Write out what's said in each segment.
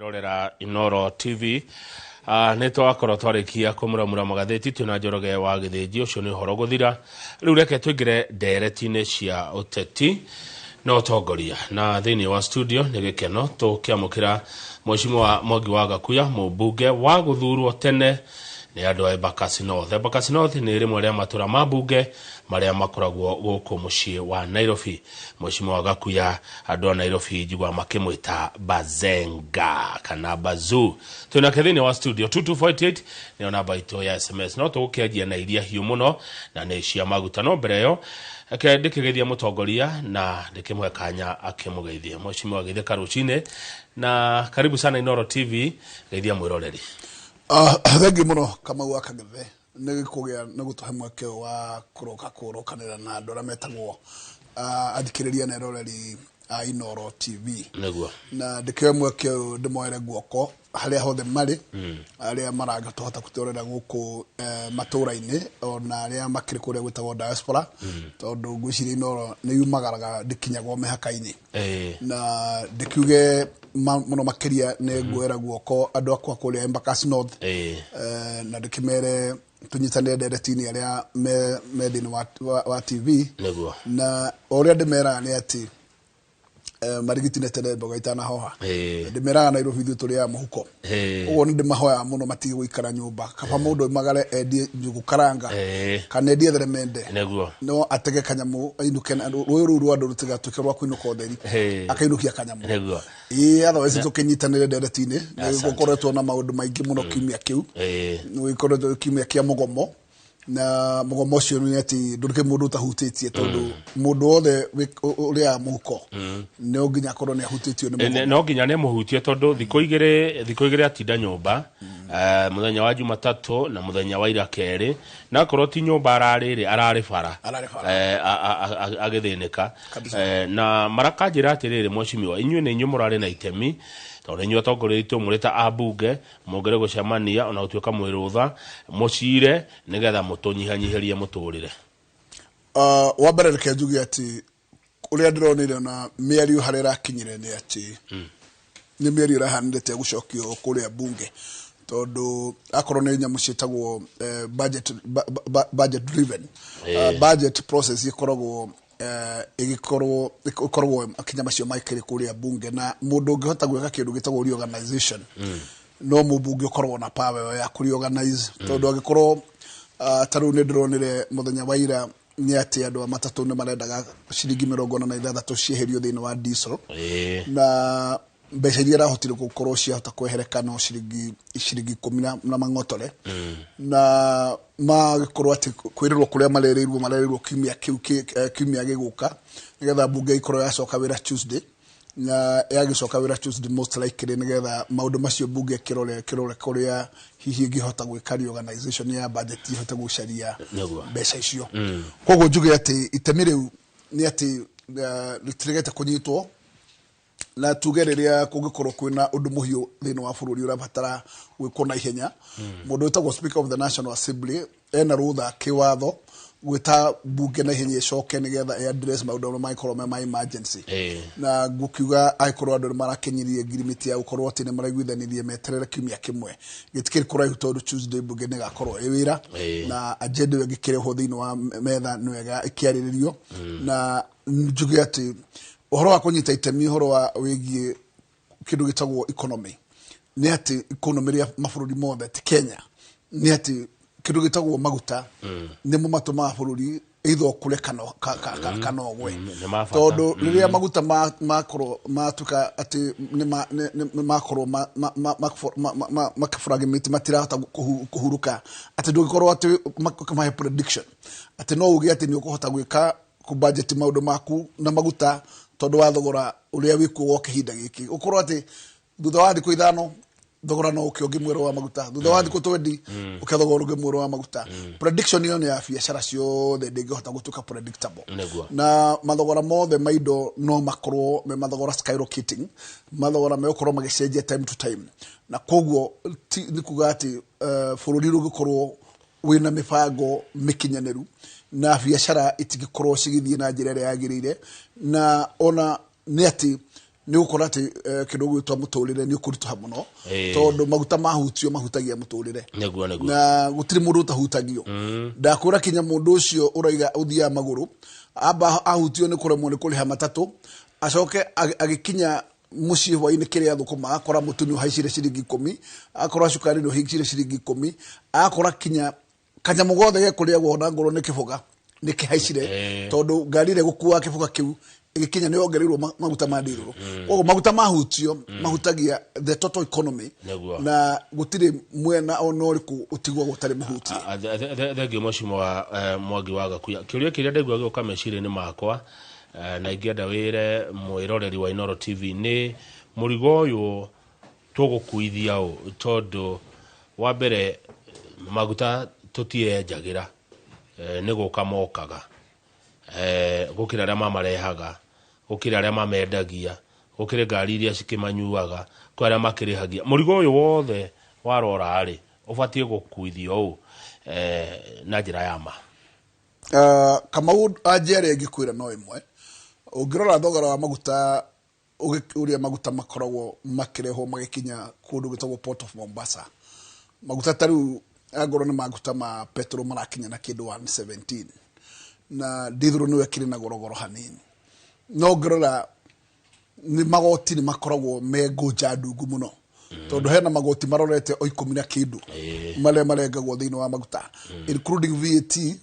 Ũkĩrorera Inooro TV. Nĩ twakorwo twarĩkia kũmuramura magathĩti twĩna Njoroge wa Gĩthĩnji, ũcio nĩ ũhoro gũthira. Rĩu reke tũingĩre ndereti-inĩ cia ũteti na ũtongoria, na thĩinĩ wa studio nĩ gĩkeno tũkĩamũkĩra Mheshimiwa Mwangi wa Gakuya, mũmbunge wa gũthurwo tene nĩ andũ a Embakasi North. Embakasi North nĩ rĩmwe rĩa matũra ma mbunge marĩa makoragwo gũkũ mũciĩ wa Nairobi. Mheshimiwa Gakuya, andũ a Nairobi njiguaga makĩmwĩta Bazenga kana Bazuu. Twĩnake thĩinĩ wa studio 2248 nĩyo namba itũ ya SMS. No tũgũkĩanjia na iria hiũ mũno na nĩ cia maguta, no mbere ĩyo reke ndĩkĩgeithia mũtongoria na ndĩkĩmũhe kanya akĩmũgeithie. Mheshimiwa, geithĩka rũcinĩ na karibu sana Inooro TV, geithia mwĩroreri. Thengiũ mũno Kamau wa Kang'ethe nĩ kũgĩa nĩ gũtũhe mweke ũyũ wa kũroka kũrokanĩra na andũ arĩa metagwo athikĩrĩria na eroreri a Inooro TV. Na ndĩkĩoe mweke ũyũ ndĩmoere guoko harĩa hothe marĩ, arĩa maragĩtũhota gũtũrorera gũkũ matũra-inĩ ona arĩa makĩrĩ kũrĩa gwĩtagwo diaspora, tondũ ngwĩciria Inooro nĩ yumagaraga ndĩkinyagwo mĩhaka-inĩ. Na ndĩkiuge mũno makĩria nĩ nguoera guoko andũ akwa kũrĩa Embakasi North. Na ndĩkĩmere tũnyitanĩre ndereti-inĩ arĩa me thĩinĩ wa TV. Na o ũrĩa ndĩmeraga nĩ atĩ marigiti nĩ tene mboga itanahoha. Ndĩmeraga Nairobi ithuĩ tũrĩaga mũhuko. Ũguo nĩ ndĩmahoyaga mũno matige gũikara nyũmba, kaba mũndũ oimagare endie njũgũ karanga kana endie theremende, no atege kanyamũ ainũke na rũĩ rũu rwa andũ rũtigatuĩke rwa kũinũka ũtheri, akainũkia kanyamũ. Ĩĩ, otherwise tũkĩnyitanĩre ndereti-inĩ nĩ gũkoretwo na maũndũ maingĩ mũno kiumia kĩu. Nĩ gũkoretwo kiumia kĩa mũgomo, na mũgomo ũcio nĩ atĩ ndũrĩ mũndũ ũtahutĩtie, tondũ mũndũ wothe ũrĩaga mũhuko no nginya akorwo nĩ ahutĩtio nĩ mũgomo. No nginya nĩ mũhutie, tondũ thikũ igĩrĩ atinda nyũmba, mũthenya wa Jumatatũ na mũthenya wa ira kerĩ, na akorwo ti nyũmba ararĩ rĩ, ararĩ bara. Ararĩ bara. Agĩthĩnĩka. Kabisa. Na marakanjĩra atĩrĩrĩ, mheshimiwa, inyuĩ nĩ inyuĩ mũrarĩ na itemi, tondũ nĩ inyuĩ atongoria aitũ mũrĩ ta ambunge mũngĩrĩ gũcemania ona gũtuĩka mwĩ rũtha mũcire nĩgetha mũtũnyihanyihĩrie mũtũrĩre. Wa mbere reke njuge atĩ ũrĩa ndĩronire na mĩario harĩa ĩrakinyire nĩ atĩ nĩ mĩario ĩrahanire ta ĩgũcokio kũrĩa bunge, tondũ akorwo nĩ nyamũ ciĩtagwo budget, budget driven budget process ĩkoragwo ĩgĩkorwo ĩkoragwo makinya macio makĩrĩ kũrĩa bunge, na mũndũ ũngĩhota gwĩka kĩndũ gĩtagwo reorganization no mũmbunge ũkoragwo na power ĩyo ya kũ reorganize, tondũ angĩkorwo ta rĩu nĩ ndĩronire mũthenya wa ira nĩ atĩ andũ a matatũ nĩ marendaga ciringi 46 cieherio thĩinĩ wa diesel, na mbeca iria irahotire gũkorwo ciahota kwehereka no ciringi 10 na mang'otore, na magĩkorwo atĩ kwĩrĩrwo kũrĩa marerĩirwo kiumia kĩu kiumia gĩgũka, nĩgetha mbunge ĩkorwo yacoka wĩra Tuesday, na yagĩcoka wĩra Tuesday most likely nĩgetha maũndũ macio mbunge ĩkĩrore kũrĩa hihi ĩngĩhota gwĩka reorganization ya budget ĩhote gũcaria mbeca icio. Koguo njuge atĩ itemi rĩu nĩ atĩ rĩtiregete kũnyitwo, na tuge rĩrĩa kũngĩkorwo kwĩna ũndũ mũhiũ thĩinĩ wa bũrũri ũrabatara gwĩkwo na ihenya, mũndũ wĩtagwo Speaker of the National Assembly ena rũtha kĩwatho gwĩta mbunge na ihenya ĩcoke nĩgetha ĩ address maũndũ marĩa mangĩkorwo me ma emergency. Na ngũkiuga angĩkorwo andũ nĩ marakinyirie ngirimiti ya gũkorwo atĩ nĩ maraiguithanirie meterere kiumia kĩmwe, gĩtikĩrĩ kũraihu, tondũ Tuesday mbunge nĩ ĩgakorwo ĩ wĩra, na agenda ĩyo ĩngĩkĩrehwo thĩinĩ wa metha nĩ wega ĩkĩarĩrĩrio. Na njuge atĩ ũhoro wa kũnyita itemi ũhoro wa wĩgiĩ kĩndũ gĩtagwo economy nĩ atĩ economy rĩa mabũrũri mothe ti Kenya, nĩ atĩ kĩndũ gĩtagwo maguta nĩmo matũmaga bũrũri either ũkũre kana ũgwe. Nĩ ma bata. Tondũ rĩrĩa maguta makorwo matuĩka atĩ nĩ makorwo makĩfragment, matirahota kũhurũka, atĩ ndũngĩkorwo atĩ ũkĩmahe prediction atĩ no uge atĩ nĩ ũkũhota gwĩka kũ budget maũndũ maku na maguta, tondũ wa thogora ũrĩa wĩkuo wa kĩhinda gĩkĩ, ũkorwo atĩ thutha wa thikũ 5 thogora no ũke ũngĩ mwerũ wa maguta, thutha wa thikũ 20 ũke thogora ũngĩ mwerũ wa maguta. Prediction ĩyo nĩ ya biacara ciothe ndĩngĩhota gũtuĩka predictable. Na mathogora mothe ma indo no makorwo me mathogora skyrocketing, mathogora megũkorwo magĩcenjia time to time, na koguo nĩ kuga atĩ bũrũri ũngĩkorwo wĩna mĩbango mĩkinyanĩru na biacara itingĩkorwo cigĩthiĩ na njĩra ĩrĩa yagĩrĩire, na ona nĩ atĩ Nĩ ũgũkora atĩ kĩndũ gĩgwĩtwo mũtũrĩre nĩ ũkũritũha mũno, tondũ maguta mahutio mahutagia mũtũrĩre. Nĩguo, nĩguo. Na gũtirĩ mũndũ ũtahutagio. Ndakwĩra kinya mũndũ ũcio ũraiga ũthiaga magũrũ amba ahutio nĩ kũremwo nĩ kũrĩha matatũ, acoke agĩkinya mũciĩ hwainĩ kĩrĩa thũkũma, akora mũtu nĩ ũhaicire ciringi 10, akora cukari nĩ ũhaicire ciringi 10, akora kinya kanyamũ gothe gekũrĩagwo ona ngorwo nĩ kĩboga nĩ kĩhaicire, tondũ ngari ĩrĩa ĩgũkua kĩboga kĩu ĩgĩkinya nĩ yongereirwo maguta ma ndirũrũ. Koguo maguta mahutio mahutagia the total economy. Na gũtirĩ mwena ona ũrĩkũ ũtigwo ũtarĩ mũhutie. Thengiũ mheshimiwa Mwangi wa Gakuya. Kĩũria kĩrĩa ndaigua gĩũka meciria-inĩ makwa, na ingĩenda wĩre mwĩroreri wa Inooro TV, nĩ mũrigo ũyũ tũgũkuithia ũ, tondũ wa mbere maguta tũtienjagĩra, nĩ gũka mokaga, gũkĩra arĩa mamarehaga, gũkĩra arĩa mamendagia, gũkĩrĩ ngari iria cikĩmanyuaga, kwĩ arĩa makĩrĩhagia. Mũrigo ũyũ wothe warora rĩ, ũbatiĩ gũkuithio ũ, na njĩra ya ma? Kamau, anjia ĩrĩa ingĩkwĩra no ĩmwe. Ũngĩrora thogora wa maguta, ũrĩa maguta makoragwo makĩrehwo magĩkinya kũndũ gwĩtagwo Port of Mombasa, maguta ta rĩu angorwo nĩ maguta ma petrol marakinya na kĩndũ 117, na ndithũrũ nĩwe kĩrĩ na gorogoro hanini. No ũngĩrora nĩ magoti nĩ makoragwo me ngũnja ndungu mũno, tondũ hena magoti marorete o 10 na kĩndũ marĩa marengagwo thĩinĩ wa maguta, including VAT,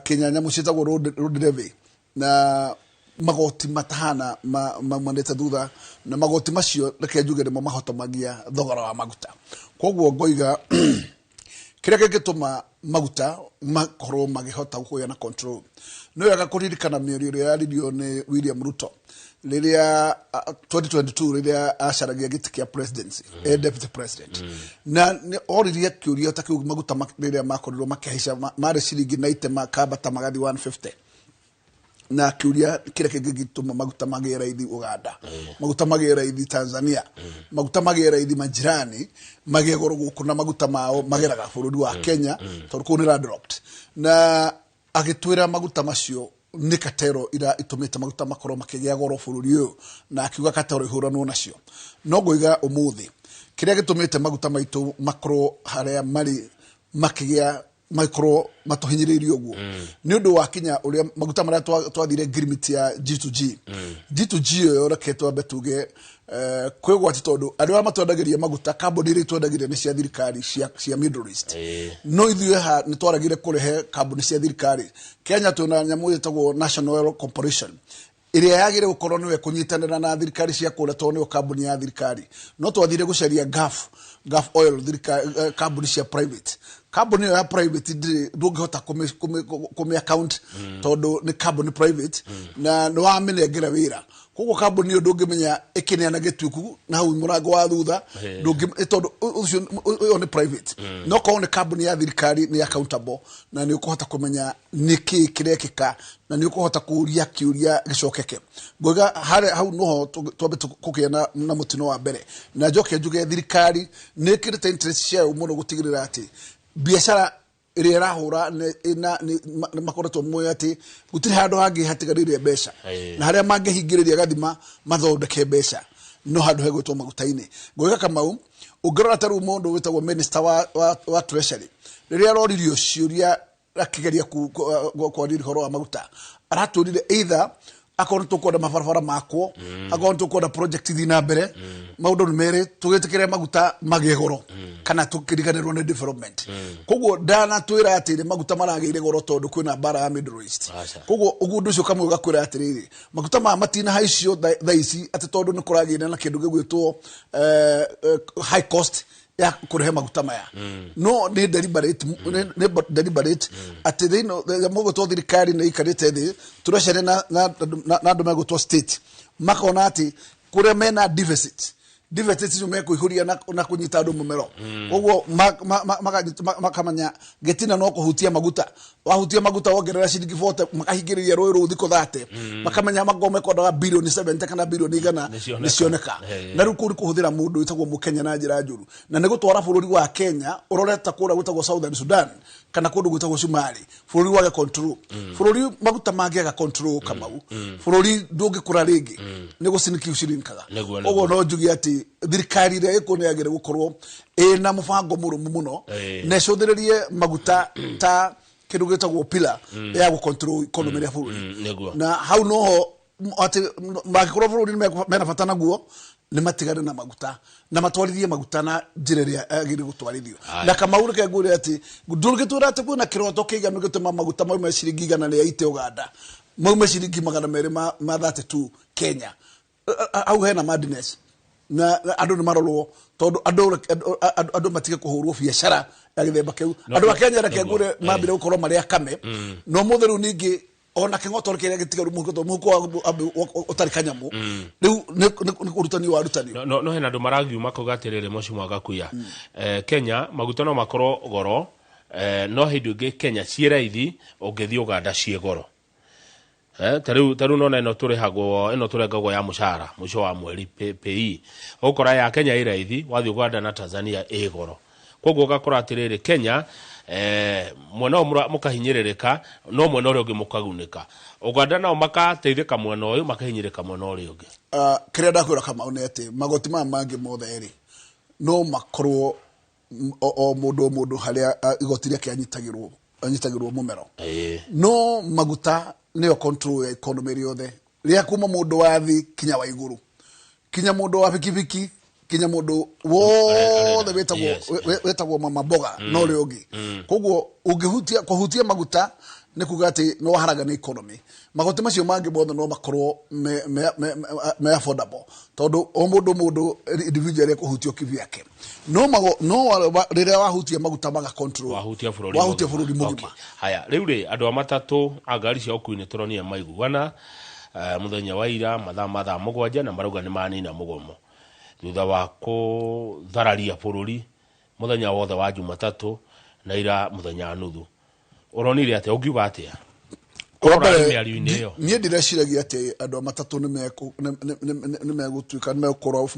kinya nyamũ ciĩtagwo road levy, na magoti matahana maumanĩte thutha. Na magoti macio, reke njuge, nĩmo mahotomagia thogora wa maguta. Koguo ngoiga kĩrĩa kĩngĩtũma maguta makorwo magĩhota kũgĩa na control, nĩ wega kũririkana mĩario ĩrĩa yaririo nĩ William Ruto rĩrĩa 2022, rĩrĩa acaragia gĩtĩ kĩa presidency, deputy president, na nĩ oririe kĩũria ta kĩu. Maguta rĩrĩa makorirwo makĩhaica marĩ ciringi 90 makambata magathiĩ 150, na kĩũria kĩrĩa kĩngĩgĩtũma maguta magĩe raithi Uganda, maguta magĩe raithi Tanzania, maguta magĩe raithi majirani, magĩe goro gũkũ, na maguta mao mageraga bũrũri wa Kenya tondũ kũu nĩ landlocked. Na agĩtwĩra maguta macio nĩ katero ira itũmĩte maguta makorwo makĩgĩa goro bũrũri ũyũ, na akiuga katero ihũranwo nacio. No ngũiga ũmũthĩ kĩrĩa gĩtũmĩte maguta maitũ makorwo harĩa marĩ makĩgĩa makorwo matũhinyĩrĩirie ũguo nĩ ũndũ wa kinya ũrĩa maguta marĩa twathire agreement ya G2G. G2G ĩyo, reke twambe tuge, kwĩ gwati, tondũ andũ arĩa matwendagĩria maguta, kambuni iria itwendagĩria nĩ cia thirikari cia Middle East. No ithuĩ ha nĩ twaragire kũrehe kambuni cia thirikari. Kenya twĩna nyamũ ĩtagwo National Oil Corporation ĩrĩa yagĩrĩire gũkorwo nĩwe kũnyitanĩra na thirikari cia kũrĩa, tondũ nĩyo kambuni ya thirikari. No twathire gũcaria Gulf Oil, thirikari, kambuni cia private. Kambuni ĩyo ya private ndĩrĩ, ndũngĩhota kũmĩ account tondũ nĩ kambuni private na nĩ wamĩnengera wĩra. Koguo kambuni ĩyo ndũngĩmenya ĩkĩneana gĩtuku na hau mũrango wa thutha. Tondũ ũcio ĩyo nĩ private. No korwo nĩ kambuni ya thirikari, nĩ accountable na nĩ ũkũhota kũmenya nĩkĩ kĩrekĩka na nĩ ũkũhota kũũria kĩũria gĩcokeke. Ngoiga harĩa hau noho twambe kũgĩa na mũtino wa mbere. Na njoke njuge thirikari nĩ ĩkĩrĩte interest ciayo mũno gũtigĩrĩra atĩ biacara ĩrĩa ĩrahũra nĩ makoretwo moĩ atĩ gũtirĩ handũ hangĩ hatigarĩire mbeca, na harĩa mangĩhingĩrĩria gathima mathondeke mbeca no handũ hegwĩtwo maguta-inĩ. Ngoiga Kamau, ũngĩrora ta rĩu mũndũ wĩtagwo minister wa treasury, rĩrĩa aroririo ciũria akĩgeria kwaria ũhoro wa maguta, aratwĩrire either akorwo nĩ tũkwenda mabarabara makwo, akorwo nĩ tũkwenda project ithiĩ na mbere, maũndũ nĩ merĩ: tũgĩtĩkĩre maguta magĩe goro kana tũkĩriganĩrwo nĩ development. Koguo ndanatwĩra atĩrĩ maguta maragĩire goro tondũ kwĩna mbara ya Middle East. Aca. Koguo ũguo ũndũ ũcio kamwe gakwĩra atĩrĩrĩ, maguta maya matinahaicio thaa ici atĩ tondũ nĩ kũragĩire na kĩndũ gĩgwĩtwo high cost ya kũrehe maguta maya, no nĩ deliberate, nĩ deliberate atĩ thĩinĩ mũgwĩtwo thirikari nĩ ikarĩte thĩ tũrecere na andũ megwĩtwo state, makona atĩ kũrĩa mena deficit icio mekũihũria na kũnyita andũ mũmero. Koguo makamenya gĩtina no kũhutia maguta. Wahutia maguta wongerera ciringi 40, makahingĩrĩria rũĩ rũu thikũ 30, makamenya makorwo mekwendaga birioni 70 kana birioni 100. Nĩcioneka. Nĩcioneka. Na rĩu kũu nĩ kũhũthĩra mũndũ wĩtagwo mũkenya na njĩra njũru, na nĩ gũtwara bũrũri wa Kenya ũroreta kũrĩa gwĩtagwo Southern Sudan. kana kũndũ gwĩtagwo Cumarĩ, bũrũri wage control. Bũrũri maguta mangĩaga control, Kamau, bũrũri ndũngĩkũra rĩngĩ, nĩ gũciniki ũcirinkaga. Ũguo no njuge atĩ thirikari ĩrĩa ĩkuo nĩ yagĩrĩire gũkorwo ĩna mũbango mũrũmu mũno na ĩcũthĩrĩrie maguta ta kĩndũ gĩtagwo pillar ya gũ control economy ya bũrũri. Na hau noho atĩ mangĩkorwo bũrũri mena bata naguo, nĩ matigane na maguta na matwarithie maguta na njĩra ĩrĩa yagĩrĩire gũtwarithio. Na Kamau, reke ngwĩre atĩ ndũngĩtwĩra atĩ kwĩna kĩroto kĩiganu gĩtũma maguta maume ciringi 180 Uganda, maume ciringi 232 Kenya. Hau hena madness na andũ nĩ marorwo, tondũ andũ matige kũhũrwo biacara ya gĩthemba kĩu. Andũ a Kenya, reke ngwĩre, mambire gũkorwo marĩ akame, no mũthĩ rĩu ningĩ ona kĩng'oto kĩrĩa gĩtigaru mũhuko, tondũ mũhuko ũtarĩ kanyamũ rĩu nĩ kũrutanio warutanio. No hena andũ maragiuma kauga atĩrĩrĩ, Mheshimiwa Gakuya, Kenya maguta no makorwo goro, no hĩndĩ ĩngĩ Kenya ciĩ raithi, ũngĩthiĩ Uganda ciĩ goro. Ta rĩu nona ĩno tũrĩhagwo, ĩno tũrengagwo ya mũcara mũico wa mweri, PAYE, ũgũkora ya Kenya ĩ raithi, wathiĩ Uganda na Tanzania ĩ goro. Koguo ũgakora atĩrĩrĩ, Kenya mwena ũyũ mũkahinyĩrĩrĩka, no mwena ũrĩa ũngĩ mũkagunĩka. Uganda nao makateithĩka mwena ũyũ, makahinyĩrĩka mwena ũrĩa ũngĩ. Kĩrĩa ndakwĩra, Kamau, nĩ atĩ magoti maya mangĩ mothe rĩ, no makorwo o mũndũ o mũndũ harĩa igoti rĩake anyitagĩrwo mũmero. No maguta nĩyo control ya economy rĩothe, rĩa kuma mũndũ wa thĩ kinya wa igũrũ, kinya mũndũ wa bikibiki, kinya mũndũ wothe wĩtagwo wĩtagwo mama mboga na ũrĩa ũngĩ. Koguo ũngĩhutia kũhutia maguta nĩ kuga atĩ nĩ waharagania economy. Magoti macio mangĩ mothe no makorwo me affordable, tondũ o mũndũ individual ekũhutio kivyake, no no rĩrĩa wahutia maguta maga control, wahutia bũrũri wahutia mũgima. Bũrũri mũgima. Okay. Haya, rĩu rĩ, andũ a matatũ a ngari cia ũkui nĩ tũronire maiguana mũthenya wa ira mathaa ma thaa 7, na marauga nĩ manina mũgomo thutha wa kũthararia bũrũri mũthenya wothe wa Jumatatũ na ira mũthenya nuthu. Ũronire atĩa? Ũngiuga atĩa? Wa Ũrarĩ mbere, mĩario-inĩ ĩyo. Niĩ ndireciiragia atĩ andũ a matatũ nĩ megũtuĩka nĩ megũkorwo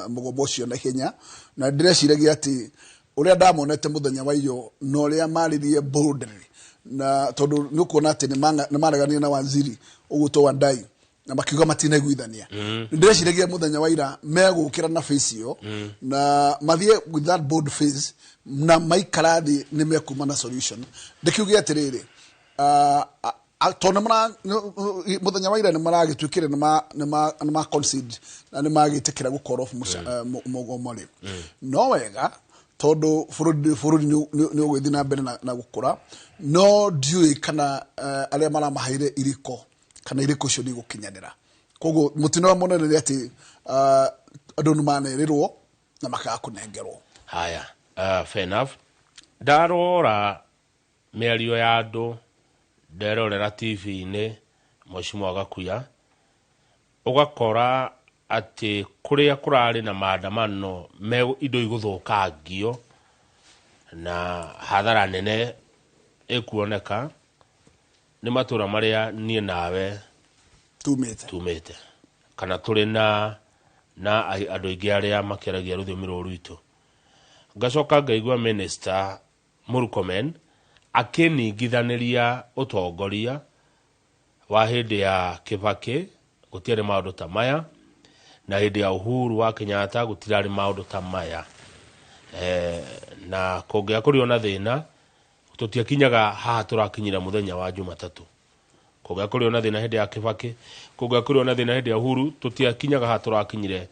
mũgomo ũcio na ihenya, na ndĩreciragia atĩ ũrĩa ndamonete mũthenya wa iyo na ũrĩa maririe boldly, na tondũ nĩ ũkuona atĩ nĩ mareganire na waziri ũgwĩtwo Wandai na makiuga matinaiguithania, ndĩreciragia mũthenya wa ira megũkĩra na face ĩyo na mathiĩ with that bold face, na maikara thĩ nĩ mekuma na solution. Ndĩkiuge atĩrĩrĩ, tondũ mũthenya wa ira nĩ maragĩtuĩkire nĩ ma concede na nĩ magĩtĩkĩra gũkorwo mũgomo rĩ, no wega, tondũ bũrũri nĩ ũgũgĩthiĩ na mbere na gũkũra. No ndiũĩ kana arĩa maramaheire iriko, kana iriko icio nĩ igũkinyanĩra. Koguo mũtino wa mũnene nĩ atĩ andũ nĩ manerĩrwo na makaga kũnengerwo. Haya, fair enough. Ndarora mĩario ya andũ, nderorera TV-inĩ, Mheshimiwa Gakuya, ũgakora atĩ kũrĩa kũrarĩ na maandamano me indo igũthũkangio na hathara nene ĩkuoneka nĩ matũra marĩa niĩ nawe tumĩte, tumĩte, kana tũrĩ na andũ aingĩ arĩa makĩaragia rũthiomi rũrũ rwitũ. Ngacoka ngaigua Minister Murkomen akĩningithanĩria ũtongoria wa hĩndĩ ya Kibaki, gũtiarĩ maũndũ ta maya, na hĩndĩ ya Uhuru wa Kenyatta gũtirarĩ maũndũ ta maya, na kũngĩakorirwo na thĩna tũtiakinyaga haha tũrakinyira mũthenya wa Jumatatũ. Kũngĩakorirwo na thĩna hĩndĩ ya Kibaki, kũngĩakorirwo na thĩna hĩndĩ ya Uhuru, tũtiakinyaga haha tũrakinyire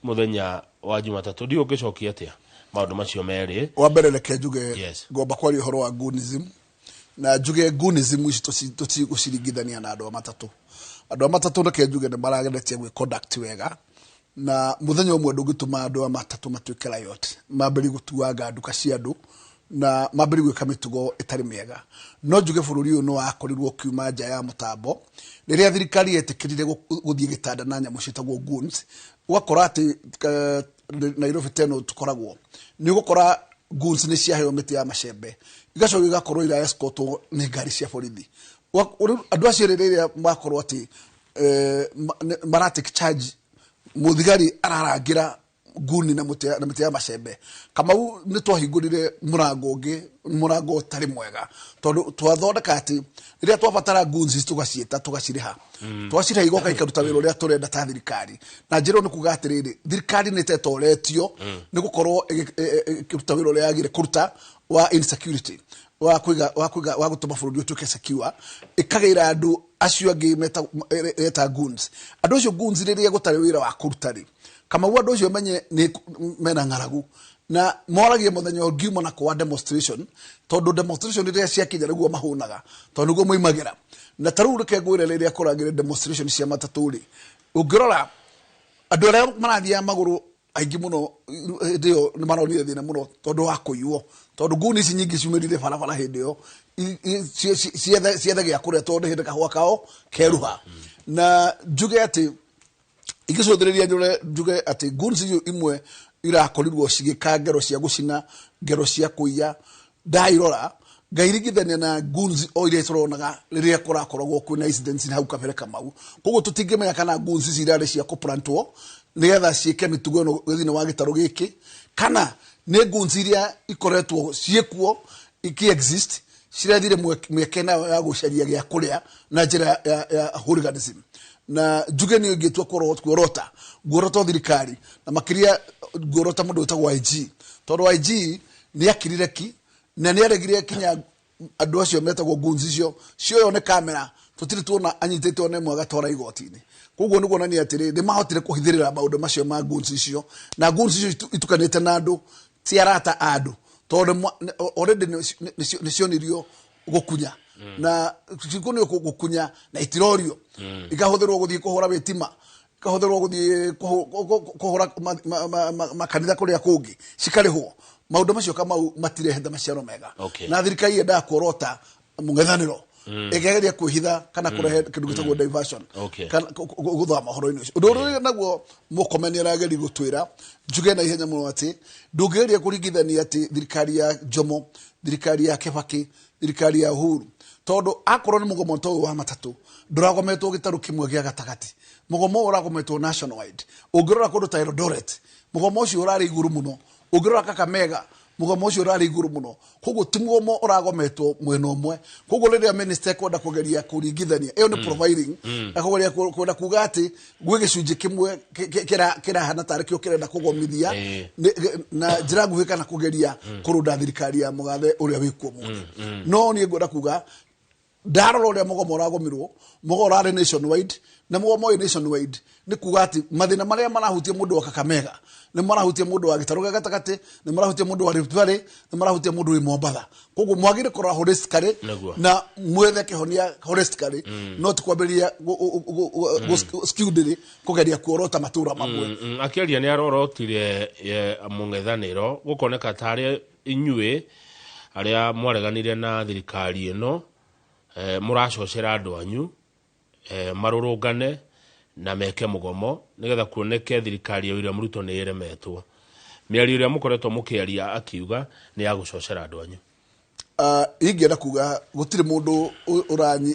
mũthenya wa Jumatatũ. Ndiũ ũngĩcokia atĩa maũndũ macio merĩ? Wa mbere, reke njuge, ngomba kwaria ũhoro wa goonism, na njuge goonism ici tũtigũciringithania na andũ a matatũ. Andũ a matatũ, reke njuge, nĩ marageretie gwĩ conduct wega, na mũthenya ũmwe ndũngĩtũma andũ a matatũ matuĩke riot, mambĩrĩrie gũtuanga nduka cia andũ na mambĩrĩrie gwĩka mĩtugo ĩtarĩ mĩega. No njuge bũrũri ũyũ nĩ wakorirwo ũkiuma nja ya mũtambo rĩrĩa thirikari yetĩkĩrire gũthiĩ gĩtanda na nyamũ ciĩtagwo goons. Ũgakora atĩ Nairobi teno tũkoragwo nĩ ũgũkora goons nĩ ciaheo mĩtĩ ya macembe, igacoka igakorwo ira escortwo nĩ ngari cia borithi. Rĩu andũ acio rĩrĩa makorwo atĩ mara take charge, mũthigari ararangĩra nguni na mĩtĩ ya macembe. Kamau nĩ twahingũrire mũrango ũngĩ, mũrango ũtarĩ mwega, tondũ twathondeka atĩ rĩrĩa twabatara goons tũgaciĩta, tũgacirĩha, twacirĩha igoka ikaruta wĩra ũrĩa tũrenda ta thirikari. Na njĩra ĩyo nĩ kuga atĩrĩrĩ, thirikari nĩ ĩtetoretio nĩ gũkorwo ĩkĩruta wĩra ũrĩa yagĩrĩire kũruta wa insecurity, wa kũiga wa kũiga wa gũtũma bũrũri ũtuĩke secure, ĩkagĩra andũ acio angĩ meta goons. Andũ acio goons rĩrĩa gũtarĩ wĩra wa kũruta rĩ, Kamau andũ acio menye nĩ mena ng'aragu na moragie mũthenya ũngiuma na kwa demonstration, tondũ demonstration rĩrĩa ciakinya nĩguo mahũnaga, tondũ nĩguo moimagĩra. Na ta rĩu reke ngwĩre, rĩrĩa kũragĩre demonstration cia matatũ rĩ, ũngĩrora andũ arĩa marathiaga magũrũ aingĩ mũno hĩndĩ ĩyo nĩ maronire thĩna mũno tondũ wa kũiywo, tondũ nguni ici nyingĩ ciumĩrire barabara hĩndĩ ĩyo ciethe gĩa kũrĩa, tondũ hĩndĩ kahũa kao keruha. Na njuge atĩ ingĩcũthĩrĩria njũre njuge atĩ goons icio imwe irakorirwo cigĩka ngero cia gũcina, ngero cia kũiya. Ndairora ngairingithania na goons o iria tũronaga rĩrĩa kũrakoragwo kwĩna incidents hau kabere, Kamau. Koguo tũtingĩmenya kana goons ici irarĩ cia kũplantwo nĩgetha ciĩke mĩtugo ĩno thĩinĩ wa gĩtarũ gĩkĩ, kana nĩ goons iria ikoretwo ciĩkuo iki exist cirethire mĩeke nayo ya gũcaria gĩa kũrĩa na njĩra ya hooliganism. Na njuge nĩ ingĩtua kuorota, nguorota thirikari na makĩria nguorota mũndũ wĩtagwo IG, tondũ IG nĩ akirire ki na nĩ aregire kinya andũ acio metagwo goons icio cioywo nĩ kamera, tũtirĩ tuona anyitĩtwo nĩ ĩmwe agatwara igoti-inĩ. Koguo nĩ kuonania atĩrĩ, nĩ mahotire kũhithĩrĩra maũndũ macio ma goons icio, na goons icio itukanĩte na andũ ti arata a andũ, tondũ already nĩ cionirio gũkunya na cikonio gũkunya na itirorio, ikahũthĩrwo gũthiĩ kũhũra wĩtima, ikahũthĩrwo gũthiĩ kũhũra makanitha kũrĩa kũngĩ, cikarĩhwo. Maũndũ macio, Kamau, matirehete maciaro mega. Na thirikari yendaga kuorota mũng'ethanĩro, ĩgeria kwĩhitha kana kũrehe kĩndũ gĩtagwo diversion kana gũthama ũhoro-inĩ ũcio. Ũndũ ũrĩa naguo Mũrkomen nĩ arageria gũtwĩra, njuge na ihenya mũno atĩ ndũngĩgeria kũringithania atĩ thirikari ya Jomo, thirikari ya Kibaki, thirikari ya Uhuru, tondũ akorwo nĩ mũgomo ta ũyũ wa matatũ ndũragometwo gĩtarũ kĩmwe gĩa gatagatĩ, mũgomo ũyũ ũragometwo nationwide. Ũngĩrora kũndũ ta Eldoret, mũgomo ũcio ũrarĩ igũrũ mũno. Ũngĩrora Kakamega, mũgomo ũcio ũrarĩ igũrũ mũno. Koguo ti mũgomo ũragometwo mwena ũmwe. Koguo rĩrĩa minister ekwenda kũgeria kũringithania, ĩyo nĩ profiling, akũgeria kwenda kuga atĩ gwĩ gĩcunjĩ kĩmwe kĩrahana tarĩ kĩo kĩrenda kũgomithia na njĩra nguhĩ kana kũgeria kũrũnda thirikari ya mũgathe ũrĩa wĩkuo mũthĩ. No niĩ ngwenda kuga, ndarora ũrĩa mũgomo ũragomirwo, mũgomo ũrarĩ nationwide, na mũgomo ũyũ nationwide nĩ kuga atĩ mathĩna marĩa marahutia mũndũ wa Kakamega nĩ marahutia mũndũ wa gĩtarũ gĩa gatagatĩ, nĩ marahutia mũndũ wa Rift Valley, nĩ marahutia mũndũ wĩ Mombatha. Koguo mwagĩrĩire kũrora holistically na mwethe kĩhonia holistically, no ti kwambĩrĩria skewedly kũgeria kuorota matũra mamwe. Akĩaria nĩ arorotire mũng'ethanĩro, gũkoneka tarĩ inyuĩ arĩa mwareganire na thirikari ĩno mũracocera andũ anyu marũrũngane na meke mũgomo nĩgetha kuoneke thirikari ya William Ruto nĩ ĩremetwo. Mĩario ĩrĩa mũkoretwo mũkĩaria, akiuga nĩ ya gũcocera andũ anyu. Ingĩenda kuga gũtirĩ mũndũ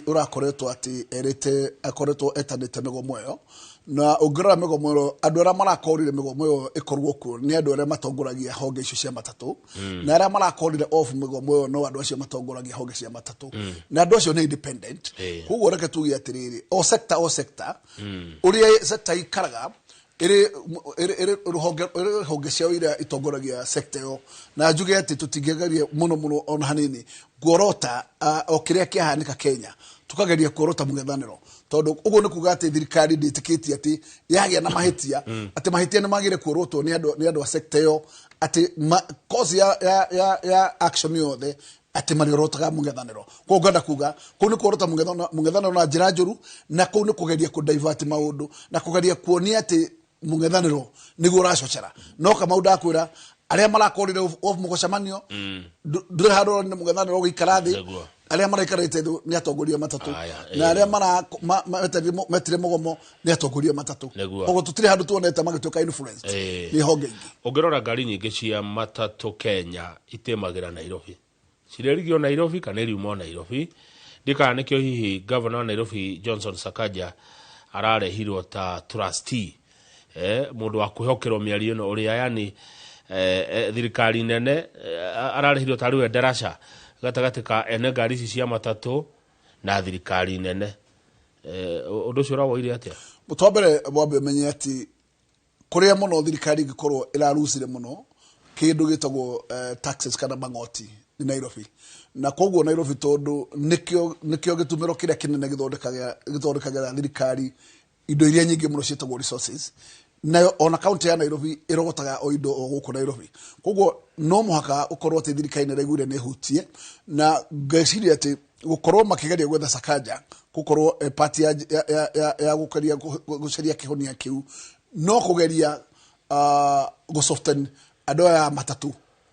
ũrakoretwo atĩ erĩte akoretwo etanĩte mĩgomo ĩyo. Na ũngĩrora mĩgomo ĩyo, andũ arĩa marakorire mĩgomo ĩyo ĩkorwo kuo nĩ andũ arĩa matongoragia honge icio cia matatũ, na arĩa marakorire off mĩgomo ĩyo no andũ acio matongoragia honge cia matatũ, na andũ acio nĩ independent. Koguo reke tuge atĩrĩrĩ, o sector, o sector ũrĩa sector ikaraga ĩrĩ rũhonge, ĩrĩ honge ciao iria itongoragia sector ĩyo. Na njuge atĩ tũtingĩgeria mũno mũno ona hanini kuorota o kĩrĩa kĩahanĩka Kenya, tukageria kuorota mũng'ethanĩro, tondũ ũguo nĩ kuga atĩ thirikari ndĩtĩkĩtie atĩ yagĩa na mahĩtia, atĩ mahĩtia nĩ magĩrĩire kuorotwo nĩ andũ a sector ĩyo, atĩ cause ya action yothe atĩ marĩorotaga mũng'ethanĩro. Koguo ngwenda kuga kũu nĩ kuorota mũng'ethanĩro na njĩra njũru, na kũu nĩ kũgeria kũ divert maũndũ na kũgeria kuonia atĩ mũng'ethanĩro nĩguo ũracocera. No Kamau, ndakwĩra, arĩa marakorire off mũgũcemanio ndũrĩ handũ ũronire mũng'ethanĩro ũgĩikara thĩ. Arĩa maraikarĩte thĩ nĩ atongoria matatũ, na arĩa metire mũgomo nĩ atongoria matatũ. Koguo tũtirĩ handũ tuonete magĩtuĩka influenced nĩ honge ingĩ. Ũngĩrora ngari nyingĩ cia matatũ Kenya itemagĩra Nairobi, cirerigio Nairobi kana iriuma o Nairobi. Ndikana nĩkĩo hihi governor wa Nairobi Johnson Sakaja ararehirwo ta trustee. Mundu wa kwihokerwo mĩario ĩno ũrĩa yani thirikari nene ararĩhirwo tarĩ we ndaraca gatagatĩ ka ene ngari ici cia matatũ na thirikari nene. Ũndũ ũcio ũrawoire atĩa? Twambere mwambe ũmenye atĩ kũrĩa mũno thirikari ĩngĩkorwo ĩrarucire mũno kĩndũ gĩtagwo taxes kana mang'oti nĩ Nairobi. Na koguo Nairobi tondũ nĩkĩo gĩtumĩro kĩrĩa kĩnene gĩthondekagĩra thirikari indo iria nyingĩ mũno ciĩtagwo resources. Nayo ona kaunti ya Nairobi ĩrogotaga o indo o gũkũ Nairobi. Koguo no mũhaka ũkorwo atĩ thirikari nĩ ĩraiguire nĩ ĩhutie, na ngeciria atĩ gũkorwo makĩgeria gwetha Sakaja gũkorwo part ya gũkeria gũcaria kĩhonia kĩu, no kũgeria gũ soften andũ aya matatũ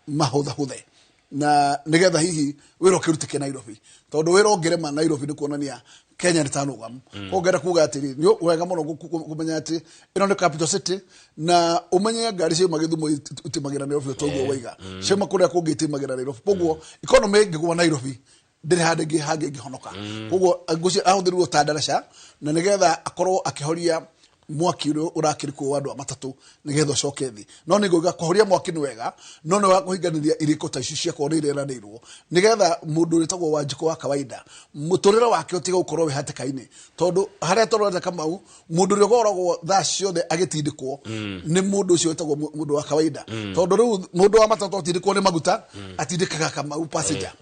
mahũthahũthe na nigetha hihi wĩra ũkĩrutĩke Nairobi, tondũ wĩra ũngĩrema Nairobi nĩ kuonania Kenya nĩ tanũgamu. Koguo ngenda kuga atĩrĩ, nĩ wega mũno kũmenya atĩ ĩno nĩ capital city, na ũmenye ngari ciauma Gĩthumo itimagĩra Nairobi toguo waiga, ciauma kũrĩa kũngĩ itimagĩra Nairobi. Koguo economy ĩngĩgwa Nairobi ndĩrĩ handũ hangĩ ĩngĩhonoka. Koguo ngũcia ahũthĩrirwo ta ndaraca na nĩgetha akorwo akĩhoria mwaki ũrĩa ũrakĩrĩ kuo wa andũ a matatũ nĩgetha ũcoke thĩ. No nĩ ngauga kũhoria mwaki nĩ wega, no nĩ wa kũhinganĩria irĩko ta ici ciakorwo nĩ ireranĩirwo nĩgetha mũndũ wĩtagwo Wanjikũ wa kawaida mũtũrĩre wake ũtige gũkorwo wĩ hatĩka-inĩ, tondũ harĩa tũrorete Kamau mũndũ ũrĩa ũkoragwo thaa ciothe agĩtindĩkwo nĩ mũndũ ũcio wĩtagwo mũndũ wa kawaida, tondũ rĩu mũndũ wa matatũ atindĩkwo nĩ maguta atindĩkaga Kamau passenger.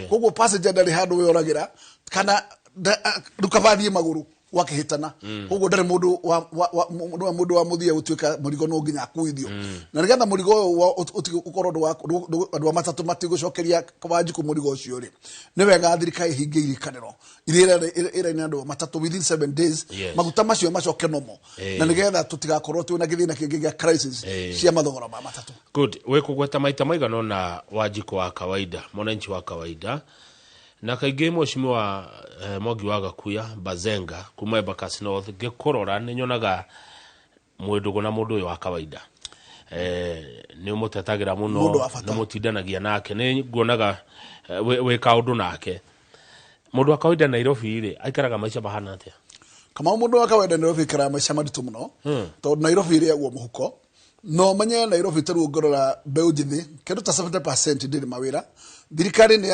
Koguo passenger ndarĩ handũ wĩoragĩra kana rĩu kaba athiĩ magũrũ wakĩhĩtana. Koguo ndarĩ mũndũ wa mũndũ wa mũthia gũtuĩka mũrigo no nginya akuithio, na nĩgetha mũrigo ũyũ ũtige ũkorwo andũ a matatũ matigũcokeria Wanjikũ mũrigo ũcio rĩ, nĩ wega thirikari ĩhinge irĩkanĩro iria ĩraina andũ a matatũ within 7 days, maguta macio macoke nomo, na nĩgetha tũtigakorwo twĩna gĩthĩna kĩngĩ gĩa crisis cia mathogora ma matatũ. Good. Wĩ kũgweta maita maigana ũna Wanjikũ wa kawaida, mwananchi wa kawaida, na kaingĩ mheshimiwa Mwangi wa Gakuya Bazenga kuma Embakasi North, ngĩkũrora nĩ nyonaga mwĩ ndũgũ na mũndũ ũyũ wa kawaida. Nĩ ũmũtetagĩra mũno, Mũndũ wa bata. nĩ mũtindanagia nake, nĩ nguonaga wĩ kaũndũ nake. Mũndũ wa kawaida Nairobi rĩ, aikaraga maica mahana atĩa? Kamau, mũndũ wa kawaida Nairobi aikaraga maica maritũ mũno, tondũ Nairobi ĩrĩagwo mũhuko. No menye Nairobi ta rĩu ũngĩrora mbeũ njĩthĩ kĩndũ ta 70% ndĩrĩ mawĩra. Thirikari nĩ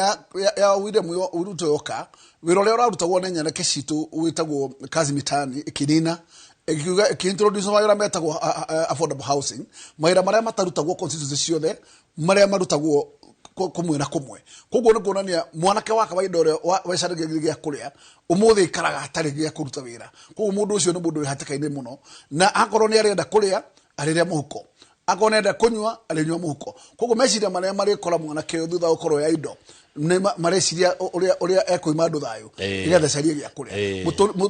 ya William Ruto yoka, wĩra ũrĩa ũrarutagwo nĩ nyanake citũ wĩtagwo kazi mitaani ĩkĩnina, ĩkiuga ĩkĩintroduce mawĩra metagwo affordable housing, mawĩra marĩa matarutagwo constituency ciothe, marĩa marutagwo kũmwe na kũmwe. Koguo nĩ kuonania mwanake wa kawaida ũrĩa wecaragia gĩa kũrĩa ũmũthĩ aikaraga atarĩ gĩa kũruta wĩra. Koguo mũndũ ũcio nĩ mũndũ wĩ hatĩka-inĩ mũno, na akorwo nĩ arenda kũrĩa arĩrĩa mũhuko, akorwo nĩ arenda kũnyua arĩnyua mũhuko. Koguo meciria marĩa marĩkora mwanake ũyũ thutha wa gũkorwo ya indo nĩ mareciria ũrĩa ekuima andũ thayũ nĩgetha acarie gĩa kũrĩa.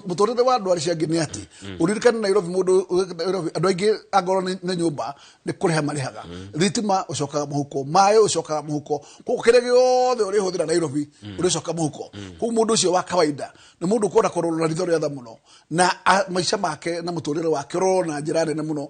Mũtũrĩre wa andũ acio angĩ nĩ atĩ ũririkane Nairobi, mũndũ Nairobi andũ aingĩ angorwo nĩ nyũmba nĩ kũrĩha marĩhaga, thitima ũcokaga mũhuko, maĩ ũcokaga mũhuko, koguo kĩrĩa gĩothe ũrĩhũthĩra Nairobi ũrĩcoka mũhuko. Koguo mũndũ ũcio wa kawaida nĩ mũndũ ũkwenda kũrorwo na ritho rĩa tha mũno, na maica make na mũtũrĩre wake ũrorwo na njĩra nene mũno,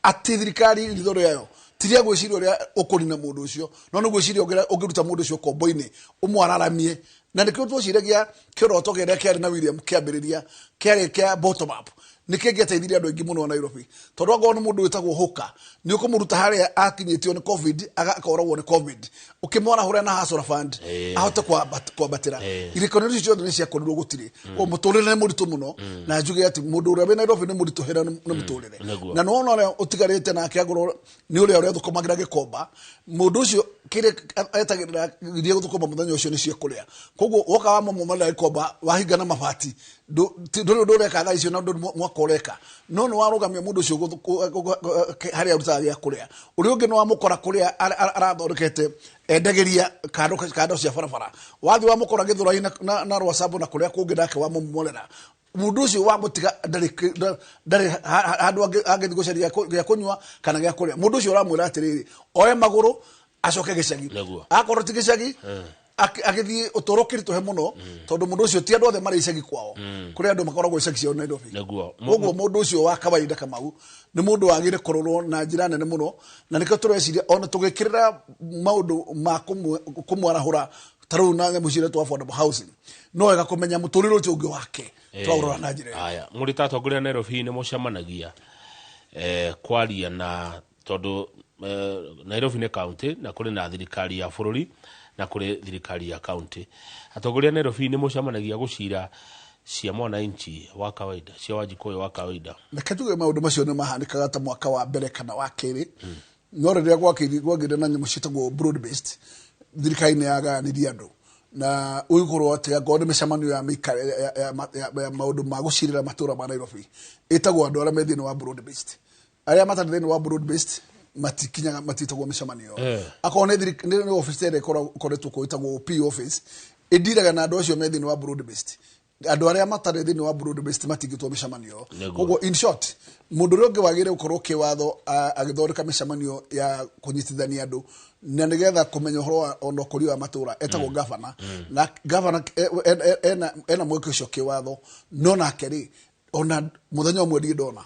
atĩ thirikari ritho rĩayo ti rĩa gwĩciria ũrĩa ũkũnina mũndũ ũcio, no nĩ gwĩciria ũngĩruta mũndũ ũcio kombo-inĩ ũmwararamie. Na nĩkĩo tweciragia kĩroto kĩrĩa kĩarĩ na William kĩambĩrĩria kĩarĩ kĩa bottom up, nĩkĩo gĩateithirie andũ aingĩ mũno Nairobi, tondũ angorwo nĩ mũndũ wĩtagwo Hooker nĩ ũkũmũruta harĩa akinyĩtio nĩ COVID agakoragwo nĩ COVID, ũkĩmwarahũra na Hustler Fund ahote kwambatĩra. Irĩkanĩro icio ciothe nĩ ciakorirwo gũtirĩ. Koguo mũtũrĩre nĩ mũritũ mũno, na njuge atĩ mũndũ ũrĩa wĩ Nairobi nĩ mũritũhĩre nĩ mũtũrĩre. Na nĩwona ũrĩa ũtigarĩte nake angorwo nĩ ũrĩa ũrĩa thũkũmagĩra gĩkomba, mũndũ ũcio kĩrĩa etagĩrĩra iria gũthũkũma mũthenya ũcio nĩ cia kũrĩa. Koguo woka wamũmomorera gĩkomba wahinga na mabati, ndũrĩ ũndũ ũreka thaa icio na ndũrĩ mwaka ũreka, no nĩ warũgamia mũndũ ũcio harĩa arutaga gĩa kũrĩa. Ũrĩa ũngĩ nĩ wamũkora kũrĩa arathondekete endagĩria kando cia barabara, wathiĩ wamũkora Gĩthũrai na Rwasambo na kũrĩa kũngĩ nake wamũmomorera. Mũndũ ũcio wamũtiga ndarĩ handũ angĩthiĩ gũcaria gĩa kũnyua kana gĩa kũrĩa. Mũndũ ũcio ũramwĩra atĩrĩrĩ, oe magũrũ acoke gĩcagi. Akorwo ti gĩcagi, agĩthiĩ ũtũũro ũkĩritũhe mũno, tondũ mũndũ ũcio ti andũ othe marĩ icagi kwao, kũrĩ andũ makoragwo icagi ciao Nairobi. Koguo mũndũ ũcio wa kawaida Kamau nĩ mũndũ wagĩrĩire kũrorwo na njĩra nene mũno, na nĩkĩo tũreciria ona tũgĩkĩrĩra maũndũ ma kũmwarahũra ta rĩu na nyamũ ciretwo affordable housing, no wega kũmenya mũtũrĩre ũcio ũngĩ wake twaũrora na njĩra ĩyo. Aya, mũrĩ ta atongoria Nairobi nĩ mũcemanagia. Kwaria na tondu Nairobi nĩ county na kũrĩ na thirikari ya bũrũri na kũrĩ thirikari ya county. Atongoria a Nairobi nĩ mũcemanagia gũcira cia mwananchi wa kawaida, cia Wanjikũyũ wa kawaida? Reke tuge maũndũ macio nĩ mahanĩkaga ta mwaka wa mbere kana wa kerĩ, no rĩrĩa gwakĩire na nyamũ ciĩtagwo broad based, thirikari nĩ yagayanirie andũ na ũgĩkorwo atĩ angorwo nĩ mĩcemanio ya ya maũndũ ma gũcirĩra matũra ma Nairobi, ĩtagwo andũ arĩa me thĩinĩ wa broad based. Arĩa matarĩ thĩinĩ wa broad based matikinyaga, matitagwo mĩcemanio. Akorwo nĩ office ĩrĩa ĩkoretwo kuo ĩtagwo P office, ĩndiraga na andũ acio me thĩinĩ wa broad based. Andũ arĩa matarĩ thĩinĩ wa broad based matingĩtwo mĩcemanio. Koguo in short, mũndũ ũrĩa ũngĩ wagĩrĩire gũkorwo kĩwatho agĩthondeka mĩcemanio ya kũnyitithania andũ na nĩgetha kũmenya ũhoro wa ona ũkũria wa matũra etagwo gavana. Na gavana ena mweke ũcio kĩwatho, no nake rĩ, ona mũthenya ũmwe ndirĩ ndona.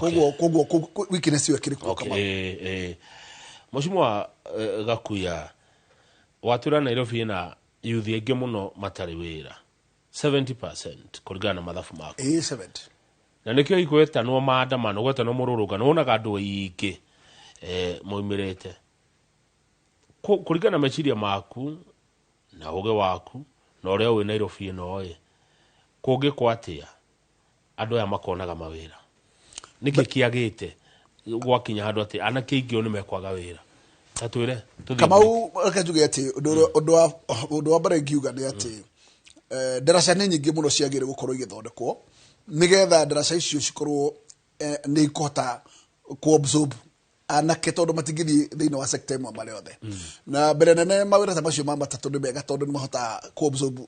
Koguo weakness ĩyo ĩkĩrĩ kuo. Kamau. Mheshimiwa Gakuya, watwĩra Nairobi ĩna yuthi aingĩ mũno matarĩ wĩra, 70% kũringana na mathabu maku. Ĩĩ, 70. Na nĩkĩo igwetanwo maandamano, gwetanwo mũrũrũngano, wonaga andũ aingĩ moimĩrĩte. Kũringana na meciria maku na ũgĩ waku na ũrĩa ũĩ Nairobi ĩno ĩ, kũngĩkwo atĩa andũ aya makonaga mawĩra? Nĩkĩ kĩagĩte gwakinya handũ atĩ anake aingĩ o nĩ mekwaga wĩra? Ta twĩre tũthiĩ. Kamau, reke njuge atĩ ũndũ wa mbere ingiuga nĩ atĩ ndaraca nĩ nyingĩ mũno ciagĩrĩire gũkorwo igĩthondekwo nĩgetha ndaraca icio cikorwo nĩ ikũhota ku-absorb anake, tondũ matingĩthiĩ thĩinĩ wa sector ĩmwe marĩ othe. Na mbere nene mawĩra ta macio ma matatũ nĩ mega, tondũ nĩ mahotaga ku-absorb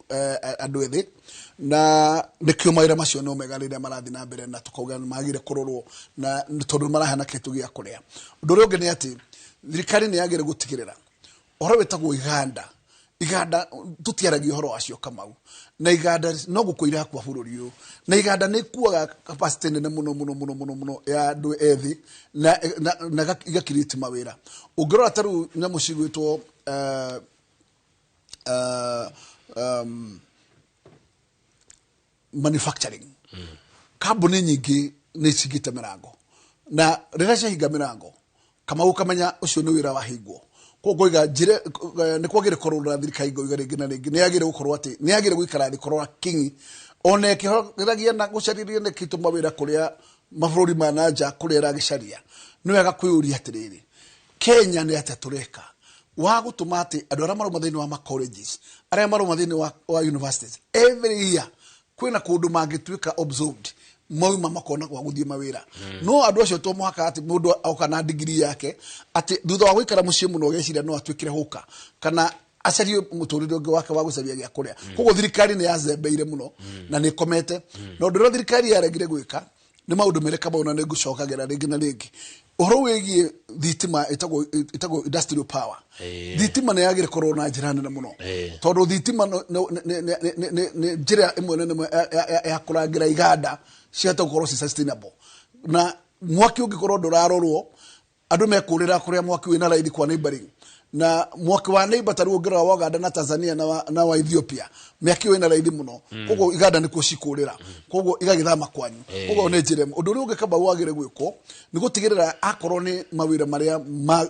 andũ ethĩ, na nĩkĩo mawĩra macio no mega rĩrĩa marathiĩ na mbere, na tũkauga nĩ magĩrĩire kũrorwo na tondũ nĩ maraheana kĩndũ gĩa kũrĩa. Ũndũ ũrĩa ũngĩ nĩ atĩ thirikari nĩ yagĩrĩire gũtigĩrĩra ũhoro wĩtagwo iganda. Iganda tũtiaragia ũhoro wacio, Kamau, na iganda no gũkũ irakua bũrũri ũyũ, na iganda nĩ ikuaga capacity nene mũno mũno mũno mũno mũno ya andũ ethĩ na igakirĩti mawĩra. Ũngĩrora ta rĩu nyamũ cigwĩtwo manufacturing, kambuni nyingĩ nĩ cingĩte mĩrango, na rĩrĩa ciahinga mĩrango, Kamau, ũkamenya ũcio nĩ wĩra wahingwo. Koguo ngoiga njĩre nĩ kwagĩrĩire kũrora thirikari, ngoiga rĩngĩ na rĩngĩ nĩ yagĩrĩire gũkorwo atĩ nĩ yagĩrĩire gũikara thĩ kũrora kingi, ona ĩkĩgeragia na gũcarĩria nĩ kĩtũ mawĩra kũrĩa mabũrũri ma na nja kũrĩa ĩragĩcaria. Nĩ wega kwĩyũria atĩrĩrĩ, Kenya nĩ atĩa tũreka wa gũtũma atĩ andũ arĩa marauma thĩinĩ wa ma colleges, arĩa marauma thĩinĩ wa universities every year, kwĩna kũndũ mangĩtuĩka absorbed, mauma makona gwa gũthiĩ mawĩra? No andũ acio to mũhaka atĩ mũndũ oka na ndigiri yake atĩ thutha wa gũikara mũciĩ mũno ageciria no atuĩkire hũka kana acarie mũtũrĩre ũngĩ wake wa gũcaria gĩa kũrĩa. Koguo thirikari nĩ yazembeire mũno na nĩ ĩkomete. Na ũndũ ũrĩa thirikari yaregire gwĩka nĩ maũndũ merĩ, Kamau, na nĩ ngũcokagĩra rĩngĩ na rĩngĩ ũhoro wĩgiĩ thitima ĩtagwo industrial power. Thitima nĩ yagĩrĩire kũrorwo na njĩra nene mũno, tondũ thitima nĩ njĩra ĩmwe nene mũno ya kũrangĩra iganda cihote gũkorwo ci sustainable. Na mwaki ũngĩkorwo ndũrarorwo, andũ mekũrĩra kũrĩa mwaki wĩna raithi kwa neighboring, na mwaki wa neighbor ta rĩu ũngĩrora wa Uganda na Tanzania na wa Ethiopia, mĩaki ĩyo ĩna raithi mũno. Koguo iganda nĩkuo cikũrĩra, koguo igagĩthama kwanyu. Koguo nĩ njĩra ĩmwe. Ũndũ ũrĩa ũngĩ, Kamau, wagĩrĩire gwĩkwo nĩ gũtigĩrĩra akorwo nĩ mawĩra marĩa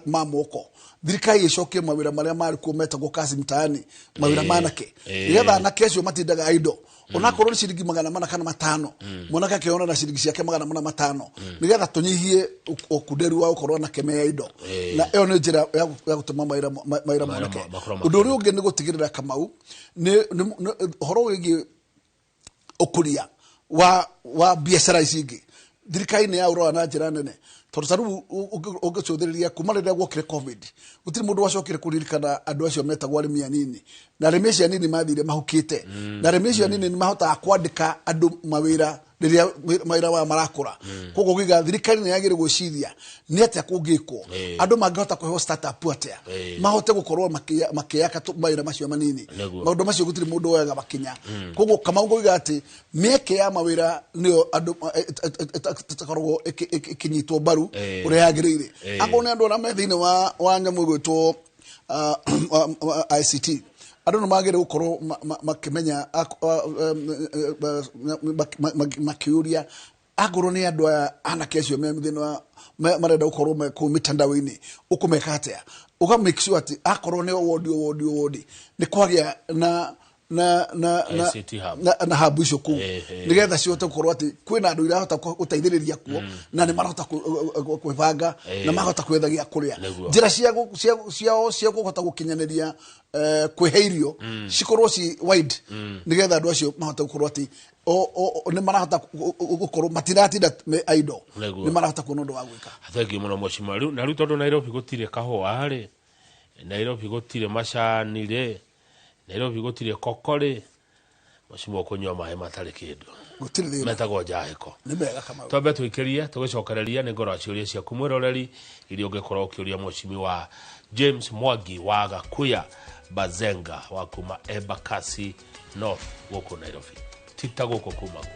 ma moko, thirikari ĩcokie mawĩra marĩa marĩ kuo metagwo kazi mtaani, mawĩra ma anake, nĩgetha anake acio matindaga idle, onakorwo nĩ ciringi 400 kana 500, mwanake akĩona na ciringi ciake 400 500, nĩgetha tũnyihie ũkunderu wa gũkorwo anake me idle. Na ĩyo nĩ njĩra ya gũtũma mawĩra moneke. Makorwo Ũndũ ũrĩa ũngĩ nĩ gũtigĩrĩra, Kamau, nĩ ũhoro wĩgiĩ ũkũria wa biacara ici ingĩ, thirikari nĩ yaũrora na njĩra nene, tondũ ta rĩu ũngĩcũthĩrĩria kuma rĩrĩa guokire COVID, gũtirĩ mũndũ wacokire kũririkana andũ acio metagwo arĩmi anini, na arĩmi acio anini mathire mahukĩte, na arĩmi acio anini nĩ mahotaga kwandĩka andũ mawĩra rĩrĩa mawĩra maya marakũra. Koguo ngiuga thirikari nĩ yagĩrĩire gwĩciria nĩ atĩa kũngĩkwo, andũ mangĩhota kũheo startup atĩa, mahote gũkorwo makĩaka mawĩra macio manini. Maũndũ macio gũtirĩ mũndũ woyaga makinya. Koguo Kamau, ngoiga atĩ mĩeke ya mawĩra nĩyo andũ ĩtakoragwo ĩkĩnyitwo mbaru ũrĩa yagĩrĩire. Akorwo nĩ andũ arĩa me thĩinĩ wa nyamũ ĩgwĩtwo ICT, andũ nĩ magĩrĩire gũkorwo makĩmenya makĩũria Angorwo nĩ andũ aya anake acio me thĩinĩ wa marenda gũkorwo me kũu mitandao-inĩ, ũkũmeka atĩa? Ũga make sure atĩ akorwo nĩ wodi o wodi o wodi nĩ kwagĩa na na na na ICT hub. na hub icio kũu, nĩgetha cihote gũkorwo atĩ kwĩna andũ irahota gũteithĩrĩria kuo, na nĩ marahota kwĩbanga na mahota gwetha gĩa kũrĩa. Njĩra ciao cia kũhota gũkinyanĩria, kwĩhe irio cikorwo ci wide, nĩgetha andũ acio mahote gũkorwo atĩ nĩ marahota gũkorwo matiratinda me idle, nĩ marahota kuona ũndũ wa gwĩka. Thengiũ mũno mheshimiwa. Rĩu na rĩu tondũ Nairobi gũtirĩ kahũa rĩ, Nairobi gũtirĩ macani rĩ, Nairobi gũtirĩ koko rĩ, mheshimiwa ũkũnyua maĩ matarĩ kĩndũ. Gũtirĩ thĩna. Metagwo njahĩko. Nĩ mega Kamau. Twambe tũikĩrie tũgĩcokereria nĩ ngoro ciũria ciaku mwĩroreri iria ũngĩkorwo ũkĩũria mheshimiwa James Mwangi wa Gakuya Bazenga wa kuma Embakasi North gũkũ Nairobi. Tita gũkũ kumagwo.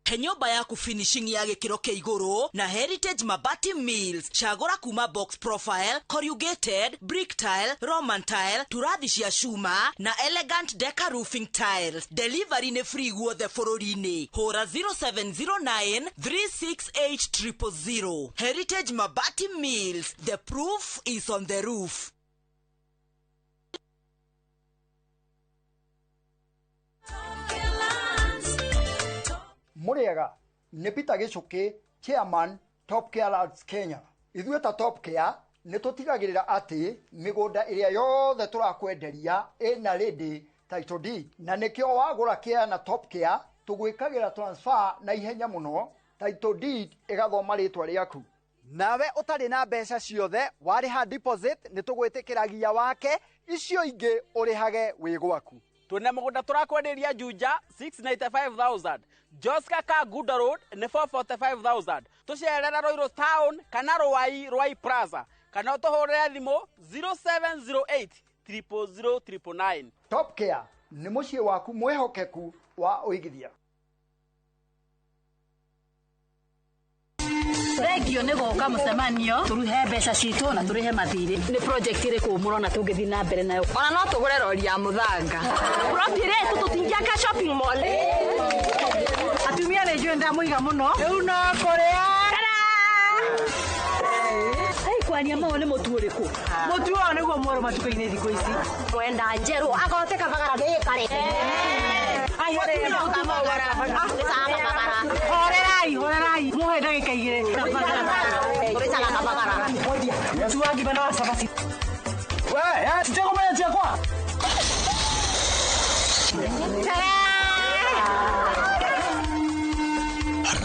He nyũmba yaku finishing ya gĩkĩro kĩa igũrũ na Heritage Mabati Mills. Cagũra kuma box profile, corrugated, brick tile, Roman tile, turathi cia cuma na elegant deca roofing tiles. Delivery nĩ free guothe bũrũri-inĩ. Hũra 0709 368 000. Heritage Mabati Mills. The proof is on the roof. Muriega nĩ Peter Gichuki, chairman Top Care Lands Kenya. Ithuĩ ta Top Care nĩ tũtigagĩrĩra atĩ mĩgũnda ĩrĩa yothe tũrakwenderia ĩna ready title deed, na nĩkĩo wagũra kĩa na Top Care tũgwĩkagĩra transfer na ihenya mũno, title deed ĩgathoma rĩtwa rĩaku. Nawe ũtarĩ na mbeca ciothe warĩha deposit nĩ tũgwĩtĩkĩragia wake, icio ingĩ ũrĩhage wĩ gwaku. Twĩna mũgũnda tũrakwenderia Juja 695,000, Joska Kangundo Road nĩ 445,000. Tũcerere Ruiru Town kana Ruai, Ruai Plaza, kana ũtũhũrĩre thimũ 0708 000 999. Top Care nĩ mũciĩ waku mwĩhokeku wa ũigithia. Thengio nĩ gũka mũcemanio tũruhe mbeca citũ na tũrĩhe mathirĩ. Nĩ project ĩrĩkũ mũrona tũngĩthiĩ na mbere nayo? Ona no tũgũre rori ya mũthanga. Plot ĩrĩa ĩtũ tũtingĩaka shopping mall. Atumia nĩ njũĩ ndamũiga mũno. Rĩu no kũrĩa. Hey, kwaria mau nĩ mũtu ũrĩkũ? Mũtu ũyũ nĩguo mwerũ matukũ-inĩ thikũ ici. Mwenda njerũ agote kabagara gĩkare. Horerai, horerai. Muhe ndagĩka igĩrĩ. Mũtu wa ngima na wa cabaci. We, titegũmenya ciakwa.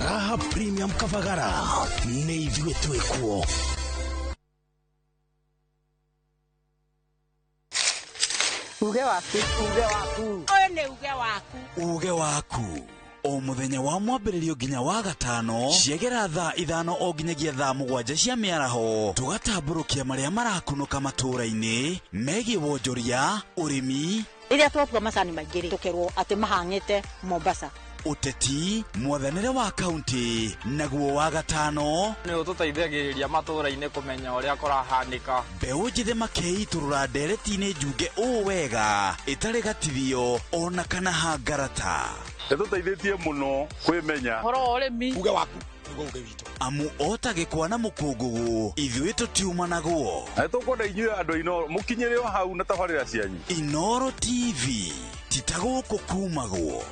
Raha Premium Kavagara nĩ ithuĩ twĩkuo. Uge waku, uge waku. Ũyũ nĩ uge waku. Uge waku. O mũthenya wa mwambĩrĩrio nginya wa gatano ciegera thaa 5 o nginyagia thaa 7 cia mĩaraho, tũgatambũrũkia marĩa marakunũka matũũra-inĩ megiĩ wonjoria, ũrĩmi. Rĩrĩa twatua macani maingĩ rĩ, tũkerwo atĩ mahang'ĩte Mombasa. Ũteti, mwathanĩre wa kaunti, naguo wa gatano nĩ ũtũteithagĩrĩria matũũra-inĩ kũmenya ũrĩa kũrahanĩka. Mbeũ njĩthĩ makeitũrũra ndereti-inĩ njunge ũũ wega ĩtarĩ gatithio ona kana hangarata. Nĩtũteithĩtie mũno kwĩmenya. Ũhoro wa ũrĩmi. Uge waku nĩguo uge witũ. Amu ota gĩkwa na mũkũngũgũ ithuĩ tũtiumanagwo. Na nĩtũkwenda inyuĩ andũ a Inooro mũkinyĩre o hau na tabarĩra cianyu. Inooro TV ti ta gũkũ kumagwo.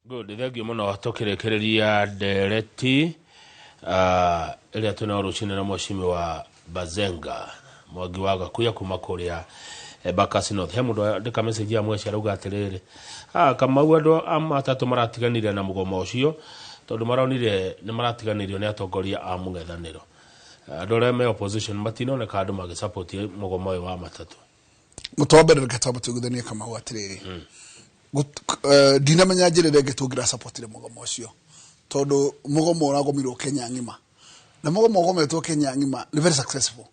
Good, thank you mũno tũkĩrĩkĩrĩria ndereti ĩrĩa twĩnayo rũcinĩ na mheshimiwa Bazenga Mwangi wa Gakuya kuma kũrĩa Embakasi North. He mũndũ andĩka message ya mweci arauga atĩrĩrĩ, Kamau andũ a matatũ maratiganire na mũgomo ũcio tondũ maronire nĩ maratiganĩrio nĩ atongoria a mũng'ethanĩro. Andũ arĩa me opposition matinoneka andũ magĩsupport mũgomo ũyũ wa matatũ. Mũtũ wa mbere reke twambe tũiguithanie Kamau atĩrĩrĩ, ndinamenya njĩra ĩrĩa ĩngĩ tũngĩrasupportire mũgomo ũcio tondũ mũgomo ũragomirwo Kenya ng'ima, na mũgomo ũgometwo Kenya ng'ima nĩ very successful.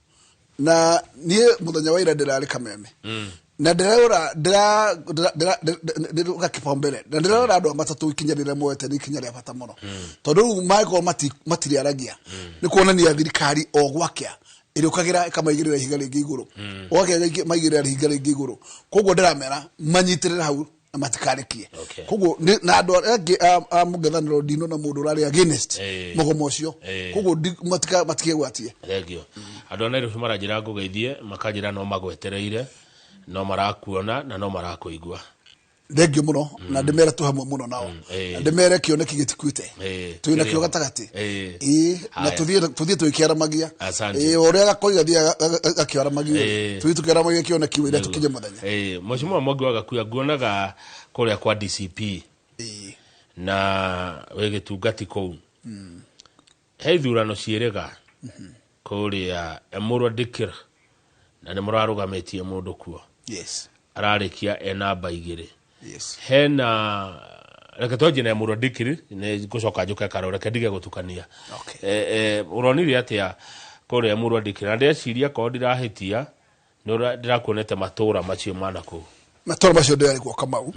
Na niĩ mũthenya wa ira ndĩrarĩ Kameme, Na ndĩrarora ndĩroga kipaumbele na ndĩrarora andũ a matatũ ikinya rĩrĩa moete nĩ ikinya rĩa bata mũno, tondũ rĩu mangĩkorwo matirĩaragia nĩ kuonania thirikari o gwakĩa ĩrĩũkagĩra ĩkamaigĩrĩra ihiga rĩngĩ igũrũ, gwakĩa maigĩrĩra ihiga rĩngĩ igũrũ. Koguo ndĩramera manyitĩrĩre hau na matikarĩkie. Koguo na andũ arĩa angĩ a mũng'ethanĩro ndinona mũndũ ũrarĩ against mũgomo ũcio, koguo matikegwatie. Thengio. Andũ a Nairobi maranjĩra ngũgeithie, makanjĩra no magwetereire, no marakuona na no marakũigua. Thengio mũno, na ndĩmere twĩ hamwe mũno nao, na ndĩmere kĩoneki gĩtikuĩte, twĩ nakĩo gatagatĩ. Ĩĩ, na tũthiĩ tũgĩkĩaramagia. Asante. Ĩĩ, o ũrĩa gakoiga thiaga gakĩaramagia, tũthiĩ tũkĩaramagia kĩoneki wĩra tũkinye mũthenya. Mheshimiwa Mwangi wa Gakuya, nguonaga kũrĩa kwa DCP na wĩ gĩtungati kũu. He ithurano ciĩrĩga kũrĩa Emurua Dikirr, na nĩ mũrarũgamĩtie mũndũ kuo. Ararĩkia e namba 2. Hena reke twanjie na Emurua Dikirr, nĩ ngũcoka njũke Karũ, reke ndige gũtukania. Ũronire atĩa kũrĩa Emurua Dikirr? Na ndĩreciria korwo ndirahĩtia, nĩ ndĩrakuonete matũra macio ma nakũu. Matũra macio ndĩrarĩ kuo Kamau,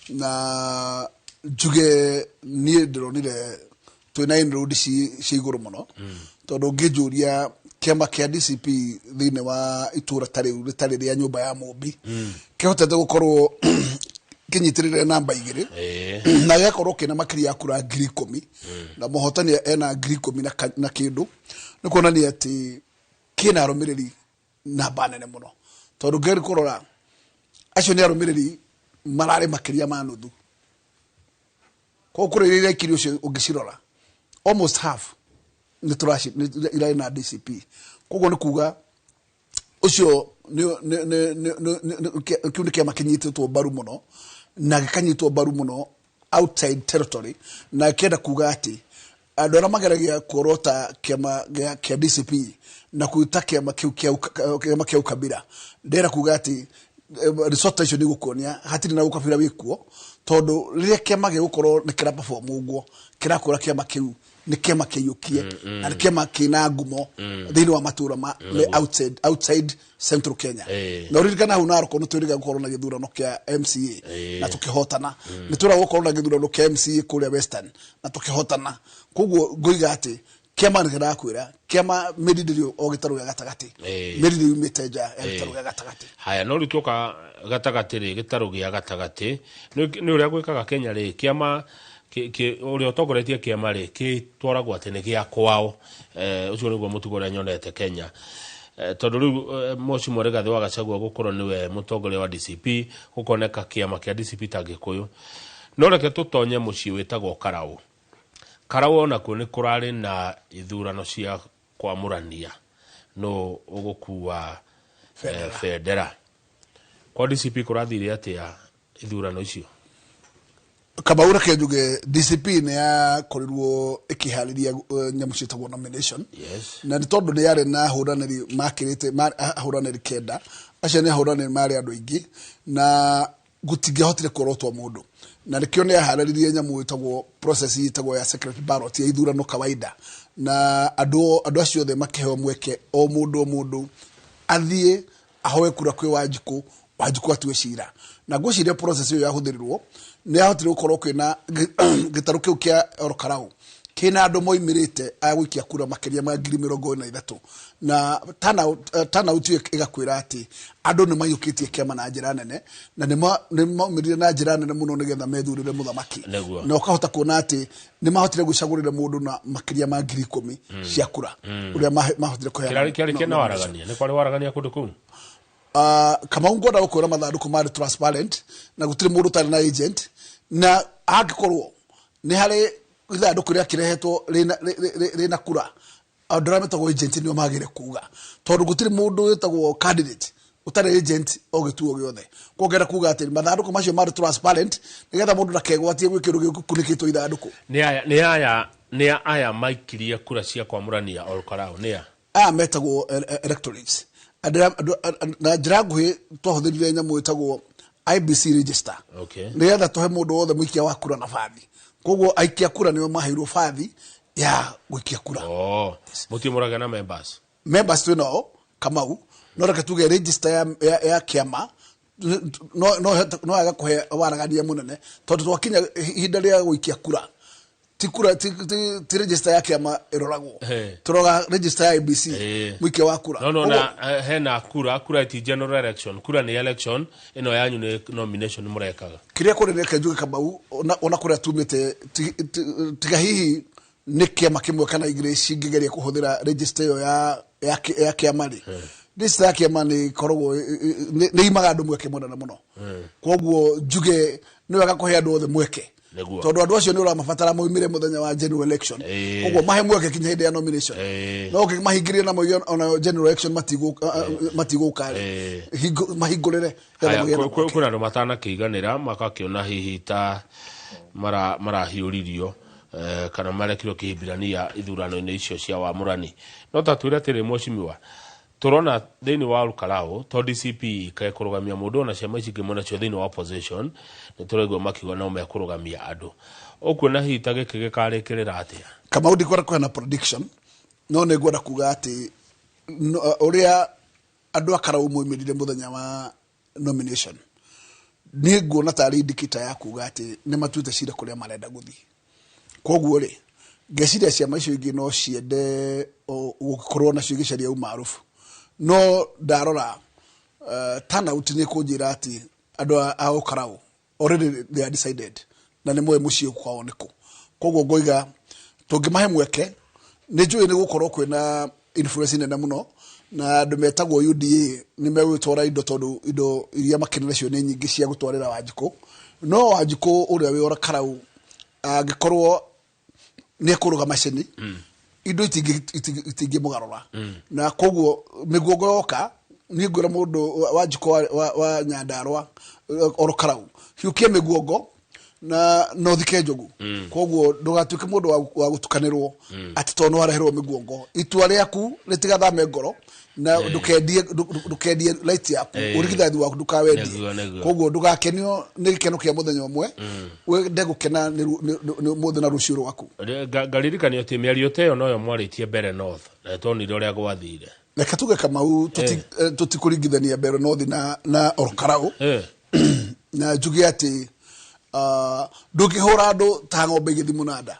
na njuge niĩ ndĩronire twĩna inroad cia igũrũ mũno, tondũ ũngĩnjũria kĩama kĩa DCP thĩinĩ wa itũra ta rĩu rĩtarĩ rĩa nyũmba ya Mũmbi kĩhotete gũkorwo kĩnyitĩrĩire namba 2 na gĩgakorwo kĩna makĩria ya kura 10,000, na mũhotani ena 10,000 na kĩndũ, nĩ kuonania atĩ kĩna arũmĩrĩri namba nene mũno, tondũ ngeri kũrora acio nĩ arũmĩrĩri mararĩ makĩria ma nuthu. Koguo kũrĩ iria irekire ũcio ũngĩcirora almost half nĩ tũraci irarĩ na DCP. Koguo nĩ kuga ũcio kĩu nĩ kĩama kĩnyitĩtwo mbaru mũno, na gĩkanyitwo mbaru mũno outside territory, na kĩenda kuga atĩ andũ arĩa mageragia kuorota kĩama kĩa DCP na gwĩta kĩama kĩu kĩama kĩa ukabira, ndĩrenda kuga atĩ resort icio nĩ igũkuonia hatirĩ na ukabira wĩkuo, tondũ rĩrĩa kĩama gĩgũkorwo nĩ kĩra perform ũguo, kĩrakwĩra kĩama kĩu nĩ kĩama kĩiyũkie na nĩ kĩama kĩna ngumo thĩinĩ wa matũra ma outside Central Kenya. Na ũririkana hau Narok nĩ twĩrĩga gũkorwo na gĩthurano kĩa MCA na tũkĩhotana, nĩ twĩraga gũkorwo na gĩthurano kĩa MCA kũrĩa Western na tũkĩhotana. Koguo ngoiga atĩ kĩama nĩ kĩrakwĩra kĩama mĩri ndĩrĩ o gĩtarũ gĩa gatagatĩ, mĩri nĩ yumĩte nja ya gĩtarũ gĩa gatagatĩ. Haya, no rĩu tuoka gatagatĩ rĩ, gĩtarũ gĩa gatagatĩ nĩ ũrĩa gwĩkaga Kenya rĩ, kĩama ũrĩa ũtongoretie kĩama rĩ kĩtwaragwo atĩ nĩ gĩa kwao. Ũcio nĩguo mũtugo ũrĩa nyonete Kenya. Tondũ rĩu Mheshimiwa Rigathĩ wa Gachagua gũkorwo nĩwe mũtongoria wa DCP, gũkoneka kĩama kĩa DCP ta Gĩkũyũ. No reke tũtonye mũciĩ wĩtagwo Karau. Karau onakuo nĩ kũrarĩ na ithurano cia kwamũrania no ũgũkua bendera. Kwa DCP kũrathire atĩa ithurano icio? Kamau, reke njuge DCP nĩ yakorirwo ĩkĩharĩria nyamũ ciĩtagwo nomination. Na nĩ tondũ nĩ yarĩ na ahũranĩri makĩrĩte ahũranĩri 9, acio nĩ ahũranĩri marĩ andũ aingĩ na gũtingĩahotire kuorotwo mũndũ, na nĩkĩo nĩ yaharĩririe nyamũ ĩtagwo process ĩtagwo ya secret ballot ya ithurano kawaida, na andũ acio othe makĩheo mweke, o mũndũ o mũndũ athiĩ ahoe kura kwĩ Wanjikũ, Wanjikũ atue cira. Na ngwĩciria process ĩyo yahũthĩrirwo nĩ yahotire gũkorwo kwĩna gĩtarũ kĩu kĩa Ol Kalou kĩna andũ moimĩrĩte a gũikia kura makĩria ma 43,000, na turnout ĩyo ĩgakwĩra atĩ andũ nĩ maiyũkĩtie kĩama na njĩra nene, na nĩ maumĩrire na njĩra nene mũno nĩgetha methurĩre mũthamaki. Na ũkahota kuona atĩ nĩ mahotire gwĩcagũrĩra mũndũ na makĩria ma 10,000 cia kura ũrĩa mahotire kũheana. Kĩarĩ kĩna waragania, nĩ kwarĩ waragania kũndũ kũu? Kamau, ngwenda gũkwĩra mathandũkũ marĩ transparent na gũtirĩ mũndũ ũtarĩ na agent, na angĩkorwo nĩ harĩ ithandũkũ rĩakĩrehetwo rĩna kura, andũ arĩa metagwo agent nĩo magĩrĩire kuga, tondũ gũtirĩ mũndũ wĩtagwo candidate ũtarĩ agent o gĩtuo gĩothe. Koguo ngenda kuga atĩ mathandũkũ macio marĩ transparent nĩgetha mũndũ ndakegwatie gwĩ kĩndũ gĩkunĩkĩtwo ithandũkũ. Nĩ aya maikirie kura cia kwamũrania Ol Kalou nĩ aya? Aya metagwo electorates. Na njĩra nguhĩ twahũthĩrire nyamũ ĩtagwo IBC register. Nĩgetha tũhe mũndũ wothe mũikia wa kura na bathi. Koguo aikia kura nĩo maheirwo bathi ya gũikia kura. Oh, mũtirĩ mũragĩa na members? Members twĩ nao Kamau, no reke tuge register ya kĩama No aga kuhe waragania munene tondu twakinya ihinda ria guikia kura, ti kura ti register ya kiama iroragwo, turoga register ya IEBC, muikia wa kura. No, na hena kura ti general election, kura ni election ino yanyu ni nomination murekaga. Kiria kuri reke njuge, Kamau, ona kuria tumite, tiga hihi nĩ kĩama kĩmwe kana igĩrĩ cingĩgeria kũhũthĩra register ĩyo ya kĩama rĩ, register ya kĩama nĩ ĩkoragwo nĩ imaga andũ mweke mũnene mũno. Koguo njuge nĩ wega kũhe andũ othe mweke, tondũ andũ acio nĩ ũramabatara maumĩre mũthenya wa general election. Koguo mahe mweke kinya hĩndĩ ya nomination. No ũngĩmahingĩria na moige ona general election matigũka rĩ, mahingũrĩre getha magĩe na mweke. Kwĩna andũ matanakĩiganĩra, makakĩona hihi ta marahiũririo kana marekirwo kĩhibirania ithurano-inĩ icio cia wamũrani. No ta twĩre atĩrĩ, mheshimiwa, tũrona thĩinĩ wa Olkalau to DCP ĩkũrũgamia mũndũ, ona ciama ici ingĩ mwĩnacio thĩinĩ wa opposition nĩ tũraigua makiuga no mekũrũgamia andũ. Ũkuona hihi ta gĩkĩ gĩkarĩkĩrĩra atĩa? Kamau, ndikwenda kũheana prediction, no nĩ ngwenda kuga atĩ ũrĩa andũ a Karau moimĩrire mũthenya wa nomination, niĩ nguona tarĩ indicator ya kuga atĩ nĩ matuĩte cira kũrĩa marenda gũthiĩ. Koguo rĩ, ngeciria ciama icio ingĩ no ciende gũkorwo nacio igĩcaria umaarufu, no ndarora turnout nĩ kũnjĩra atĩ andũ a Olkalau already they are decided na nĩ moĩ mũciĩ kwao nĩkũ. Koguo ngoiga tũngĩmahe mweke, nĩ njũĩ nĩ gũkorwo kwĩna influence nene mũno na andũ metagwo UDA nĩ megũgĩtwara indo, tondũ indo iria makĩrĩ nacio nĩ nyingĩ cia gũtwarĩra Wanjikũ. No Wanjikũ ũrĩa wĩ Olkalau angĩkorwo nĩ ekũrũgama ceni, indo itingĩmũgarũra. Na koguo mĩguongo yoka, niĩ ngwĩra mũndũ Wanjikũ wa Nyandarua, Olkalau, hiũkia mĩguongo na no thike njogu. Koguo ndũgatuĩke mũndũ wa gũtukanĩrwo atĩ tondũ nĩwareherwo mĩguongo. Itua rĩaku rĩtigathame ngoro na ndũkendie right yaku, ũrigithathi waku ndũkawendie. Nĩguo, nĩguo. Koguo ndũgakenio nĩ gĩkeno kĩa mũthenya ũmwe, wende gũkena nĩ ũmũthĩ na rũciũ rwaku. Ngaririkanio atĩ mĩario ta ĩyo noyo mwarĩtie mbere North na tuonire ũrĩa gwathire. Reke tuge, Kamau, tũtikũringithania Mbeere North na Olkalau. Na njuge atĩ ndũngĩhũra andũ ta ng'ombe igĩthiĩ mũnanda,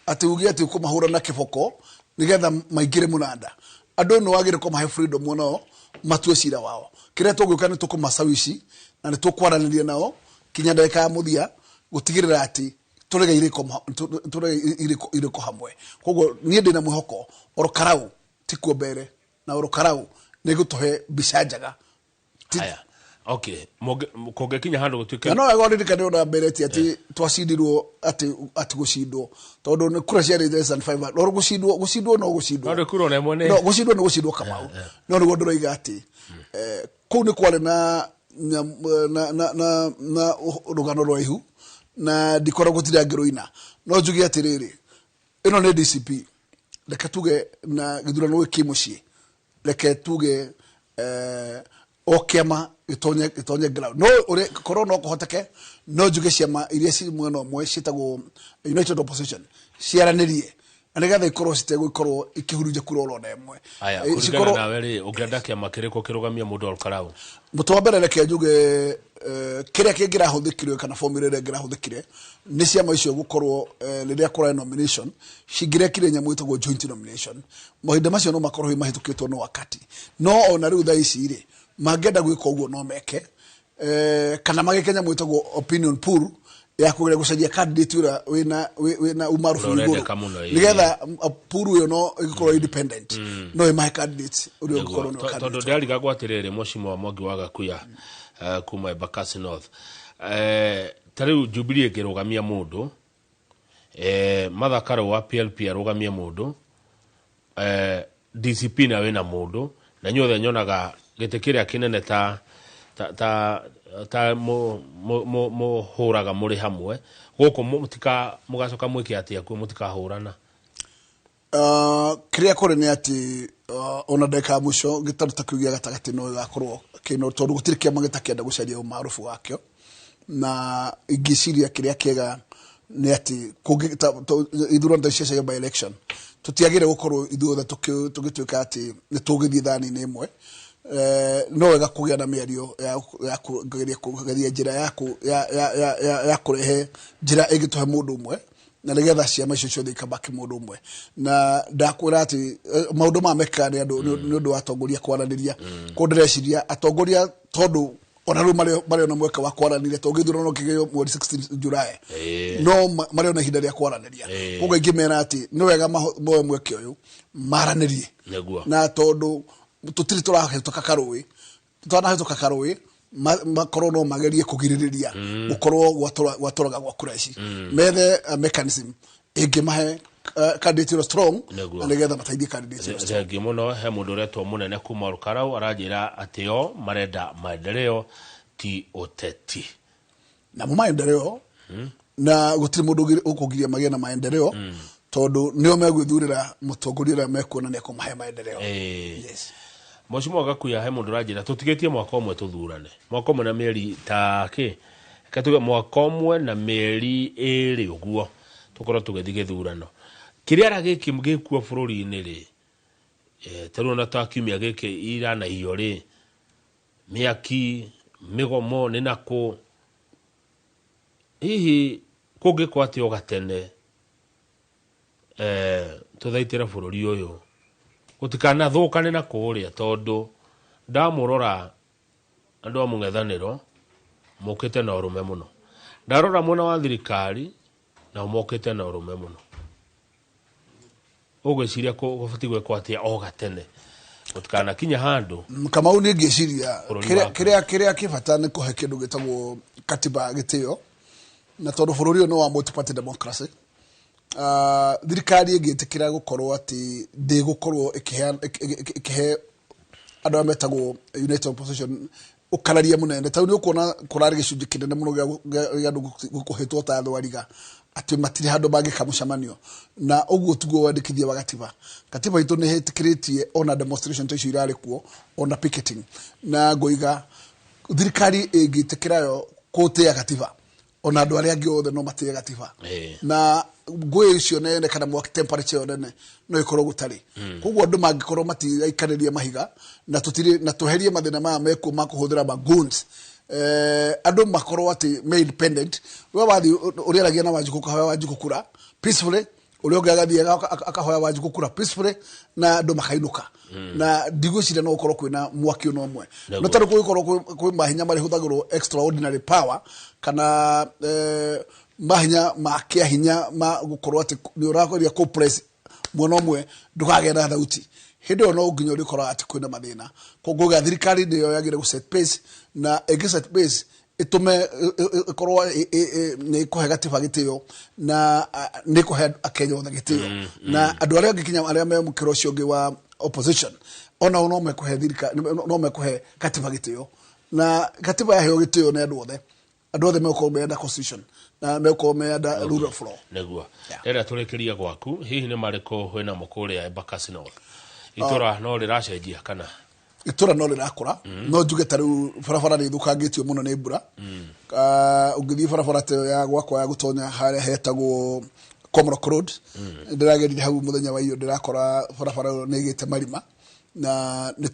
atĩ uge atĩ ũkũmahũra na kĩboko nĩgetha maingĩre mũnanda. Andũ nĩ wagĩrĩire kũmahe freedom onao matue cira wao. Kĩrĩa tũgwĩka nĩ tũkũmacawici na nĩ tũkwaranĩria nao kinya ndagĩka ya mũthia gũtigĩrĩra atĩ tũrege irĩko hamwe. Koguo niĩ ndĩna mwĩhoko Olkalau tikuo mbere na Olkalau nĩ gũtũhe mbica njega. Haya, okay, kũngĩkinya handũ gũtuĩke Na no wega ũririkane ũrĩa mbere ti atĩ twacindirwo atĩ gũcindwo, tondũ nĩ kura ciarĩ less than 500. No gũcindwo no gũcindwo. No ndĩ kura ona ĩmwe nĩ No gũcindwo nĩ gũcindwo, Kamau. No nĩguo ndĩroiga atĩ kũu nĩ kwarĩ na rũgano rwaihu na ndikoragwo gũtirĩ ngĩrũina. No njuge atĩrĩrĩ, ĩno nĩ DCP, reke tuge na gĩthurano gĩkĩ mũciĩ, reke tuge o kĩama gĩtonye ground. No ũrĩa korwo no kũhoteke, no njuge ciama iria ci mwena ũmwe ciĩtagwo United Opposition ciaranĩrie na nĩgetha ikorwo citegũkorwo ikĩhurunja kura oro na ĩmwe. Haya, kũringana nawe rĩ, ũngĩenda kĩama kĩrĩkũ kĩrũgamia mũndũ Olkalau? Mũtĩ wa mbere, reke njuge kĩrĩa kĩngĩrahũthĩkire kana formula ĩrĩa ĩngĩrahũthĩkire nĩ ciama icio gũkorwo rĩrĩa kũrarĩ nomination cingĩrekire nyamũ ĩtagwo joint nomination. Mahinda macio no makorwo hihi mahĩtũkĩtwo nĩ wakati, no ona rĩu thaa ici rĩ, mangĩenda gwĩka ũguo no meke, kana magĩke nyamũ ĩtagwo opinion poll ya kũgeria gũcaria candidate ũrĩa wĩna umarubu Ũrĩa igũrũ ũrendeka mũno, ĩĩ. Nĩgetha poll ĩyo no ĩgĩkorwo independent, no ĩmahe candidate ũrĩa ũngĩkorwo nĩwe Tondũ candidate. ndĩrarigagwo atĩrĩrĩ, mheshimiwa Mwangi wa Gakuya kuma Embakasi North, ta rĩu Jubilee ĩngĩrũgamia mũndũ, Martha Karua wa PLP arũgamie mũndũ, DCP na wĩna mũndũ, na inyuothe nyonaga gĩtĩ kĩrĩa kĩnene ta mũhũraga mũrĩ hamwe gũkũ, mũtika mũgacoka mwĩke atĩa kuo mũtikahũrana? Kĩrĩa kũrĩ nĩ atĩ ona ndagĩka ya mũico gĩtarũ ta kĩu gĩa gatagatĩ no gĩgakorwo kĩno, tondũ gũtirĩ kĩama gĩtakĩenda gũcaria ũmarubu wakĩo. Na ingĩciria kĩrĩa kĩega nĩ atĩ ithurano ta icio cia by election tũtiagĩrĩire gũkorwo ithuothe tũgĩtuĩka atĩ nĩ tũgĩthiĩ thani-inĩ ĩmwe. No wega kũgĩa na mĩario ya kũgeria njĩra ya kũrehe njĩra ĩngĩtũhe mũndũ ũmwe, na nĩgetha ciama icio ciothe ikabaki mũndũ ũmwe. Na ndakwĩra atĩ maũndũ maya mekĩkaga nĩ andũ nĩ ũndũ wa atongoria kwaranĩria. Koguo ndĩreciria atongoria, tondũ ona rĩu marĩ ona mweke wa kwaranĩria, tondũ gĩthurano kĩgĩo mweri 16 July, no marĩ ona ihinda rĩa kwaranĩria. Koguo ingĩmera atĩ nĩ wega moe mweke ũyũ maranĩrie. Na tondũ tũtirĩ tũrahĩtũka karũĩ, tũtanahĩtũka karũĩ, makorwo no magerie kũgirĩrĩria gũkorwo gwatũraga gwa kura ici, methe mechanism ĩngĩmahe candidate ĩyo strong, na nĩgetha mateithie candidate ĩyo strong. Thengiũ mũno. He mũndũ ũretwo Mũnene kuma Rũkarau, aranjĩra atĩ o marenda maendeleo ti ũteti. Namo maendeleo, na gũtirĩ mũndũ ũkũgiria magĩe na maendeleo, tondũ nĩo megwĩthurĩra mũtongoria ũrĩa mekuona nĩ ekũmahe maendeleo. Yes. Mheshimiwa Gakuya, he mũndũ ũranjĩra tũtigĩtie mwaka ũmwe tũthurane, mwaka ũmwe na mĩeri ta kĩ, reke tuge mwaka ũmwe na mĩeri 2 ũguo tũkorwo tũgĩthiĩ gĩthurano. Kĩrĩa ara gĩkĩ gĩkuo bũrũri-inĩ rĩ, ta rĩu ona ta kiumia gĩkĩ iranaiywo rĩ, mĩaki mĩgomo nĩ nakũ, hihi kũngĩkwo atĩa o gatene, tũthaitĩre bũrũri ũyũ gũtikanathũkane na kũrĩa, tondũ ndamũrora andũ a mũng'ethanĩro mokĩte na ũrũme mũno, ndarora mwena wa thirikari nao mokĩte na ũrũme mũno. Ũgwĩciria gũbatiĩ gwĩkwo atĩa o gatene gũtikanakinya handũ? Kamau, niĩ ngĩciria Bũrũri waku. Kĩrĩa kĩbata nĩ kũhe kĩndũ gĩtagwo katiba gĩtĩo, na tondũ bũrũri ũyũ nĩ wa multi-party democracy, thirikari ĩngĩtĩkĩra gũkorwo atĩ ndĩgũkorwo ĩkĩhe andũ arĩa metagwo United Opposition ũkararia mũnene, tondũ nĩ ũkuona kũrarĩ gĩcunjĩ kĩnene mũno gĩa andũ kũhĩtwo ta thwariga atĩ matirĩ handũ mangĩka mũcemanio, na ũguo tiguo wandĩkithia wa gatiba. Katiba itũ nĩ ĩtĩkĩrĩtie ona demonstration ta icio irarĩ kuo, ona picketing, na ngũiga thirikari ĩngĩtĩkĩra yo kũtĩa gatiba, ona andũ arĩa angĩ othe no matĩe gatiba, na ngũĩ icio nene kana mwaki temperature ĩyo nene no ĩkorwo gũtarĩ. Koguo andũ mangĩkorwo matiraikanĩria mahiga na tũtirĩ na tweherie mathĩna maya mekuo ma kũhũthĩra magoons, andũ makorwo atĩ me independent. We wathiĩ ũrĩaragia na Wanjikũ, ũkahoya Wanjikũ kura peacefully, ũrĩa ũngĩ agathiĩ akahoya Wanjikũ kura peacefully, na andũ makainũka, na ndigwĩciria no gũkorwo kwĩna mwaki ũna ũmwe. No tondũ kũngĩkorwo kwĩ mahinya marĩhũthagĩrwo extraordinary power kana mahinya ma kĩa hinya ma gũkorwo atĩ nĩ ũrageria kũ mwena ũmwe ndũkagĩe na thauti, hĩndĩ ĩyo no nginya ũrĩkoraga atĩ kwĩna mathĩna. Koguo gĩa thirikari nĩyo yagĩrĩire gũ set pace, na ĩngĩ set pace ĩtũme ĩkorwo nĩ ĩkũhe gatiba gĩtĩo, na nĩ ĩkũhe Akenya othe gĩtĩo, na andũ arĩa angĩ kinya arĩa me mũkĩra ũcio ũngĩ wa opposition onao no mekũhe thirikari, no mekũhe katiba gĩtĩo, na katiba yaheo gĩtĩo nĩ andũ othe, andũ othe megũkorwo meyenda constitution na megũkorwo meyenda rule of law. Nĩguo rĩrĩa tũrĩkĩrie gwaku, hihi nĩ marĩkũ wĩnamo kũrĩa Embakasi North? Itũra no rĩracenjia kana? Itũra no rĩrakũra. No njuge ta rĩu barabara nĩ ithũkangĩtio mũno nĩ mbura. Ũngĩthiĩ barabara ta ĩyo ya gwakwa ya gũtonya harĩa hetagwo Komorok Road, ndĩragerire hau mũthenya wa iyo, ndĩrakora barabara ĩyo nĩ ĩgĩte marima, na nĩ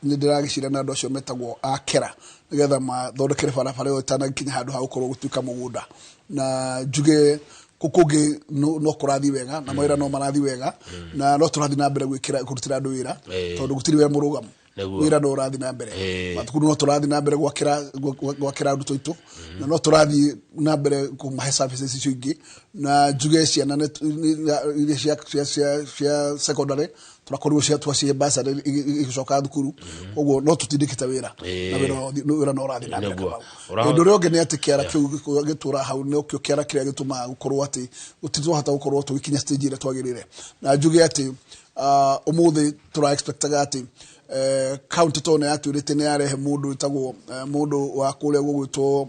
ndĩragĩcira na andũ acio metagwo akera nĩgetha mathondekere barabara ĩyo ĩtanakinya handũ ha gũkorwo gũtuĩka mũgũnda. Na njuge kũu kũngĩ no kũrathiĩ wega, na mawĩra no marathiĩ wega, na no tũrathiĩ na mbere gwĩkĩra kũrutĩra andũ wĩra, tondũ gũtirĩ wĩra mũrũgamu. Wĩra no ũrathiĩ na mbere. Mathukuru no tũrathiĩ na mbere gwakĩra arutwo aitũ, na no tũrathiĩ na mbere kũmahe services icio ingĩ. Na njuge ciana iria cia secondary tũrakorirwo cia twacihe bursary igĩcoka thukuru. Koguo no tũtindĩkĩte wĩra, na wĩra no ũrathiĩ na mbere. Kamau, ũndũ ũrĩa ũngĩ nĩ atĩ kĩara kĩu gĩtũra hau nĩkĩo kĩara kĩrĩa gĩtũmaga gũkorwo atĩ gũtirĩ twahota gũkorwo tũgĩkinya stage ĩrĩa twagĩrĩire. Na njuge atĩ ũmũthĩ tũra expectaga atĩ county to nĩ yatwĩrĩte nĩ yarehe mũndũ wĩtagwo mũndũ wa kũrĩa gũgwĩtwo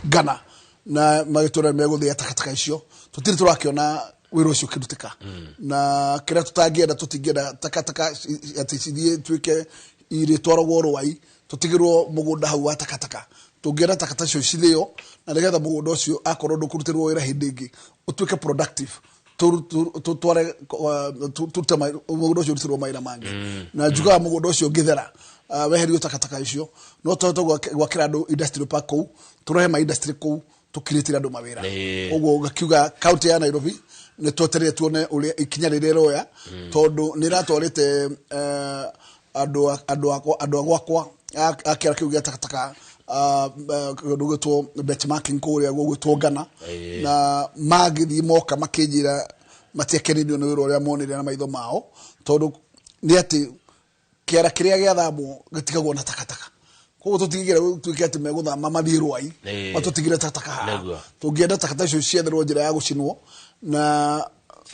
Ghana, na magĩtwĩra nĩ megũthĩa takataka icio. Tũtirĩ tũrakĩona wĩra ũcio ũkĩrutĩka, na kĩrĩa tũtangĩenda, tũtingĩenda takataka atĩ cithiĩ tuĩke irĩtwaragwo rwai, tũtigĩrwo mũgũnda hau wa takataka. Tũngĩenda takataka icio cithĩo, na nĩgetha mũgũnda ũcio akorwo ndũkũrutĩrwo wĩra hĩndĩ ĩngĩ ũtuĩke productive. Tutware turute mũgũnda ũcio ũrutĩrwo mawĩra mangĩ na njugaga mũgũnda ũcio ũngĩthera, weherio takataka icio, no tũhote gwakĩra andũ industrial park kũu, tũrehe ma industry kũu, tũkirĩtĩre andũ mawĩra. Ũguo ngakiuga kaunti ya Nairobi nĩ twetereire tuone ũrĩa ikinya rĩrĩa ĩroya, tondũ nĩ ĩratwarĩte andũ a gwakwa a kĩara kĩu gĩa takataka kũndũ gwĩtwo benchmarking kũrĩa gũgwĩtwo Ngana, na magĩthiĩ moka makĩnjĩra matiakenirio nĩ wĩra ũrĩa monire na maitho mao, tondũ nĩ atĩ kĩara kĩrĩa gĩathamwo gĩtigagwo na takataka. Koguo tũtigĩre gũtuĩke atĩ megũthama mathiĩ Rwai matũtigĩre takataka haha. Tũngĩenda takataka icio cietherwo njĩra ya gũcinwo na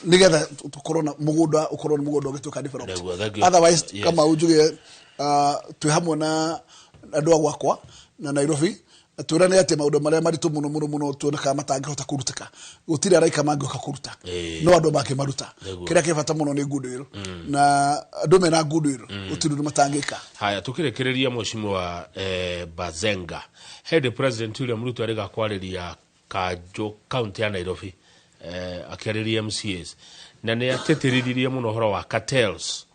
nĩgetha tũkorwo na mũgũnda, ũkorwo nĩ mũgũnda ũgĩtuĩka developed. Nĩguo, thank you. Otherwise, kama njuge twĩ hamwe na andũ a gwakwa na Nairobi na twĩrane atĩ maũndũ marĩa maritũ mũno mũno mũno tuonekaga matangĩhota kũrutĩka, gũtirĩ araika mangĩũka kũruta, no andũ mangĩmaruta. Kĩrĩa kĩ bata mũno nĩ goodwill, na andũ mena goodwill gũtirĩ ũndũ matangĩka. Haya, tukĩrĩkĩrĩria, mheshimiwa Bazenga, hĩndĩ President William Ruto arĩga kwarĩria kanjũ kaunti ya Nairobi, akĩarĩria MCAs, na nĩ atĩtĩrithirie mũno ũhoro wa cartels,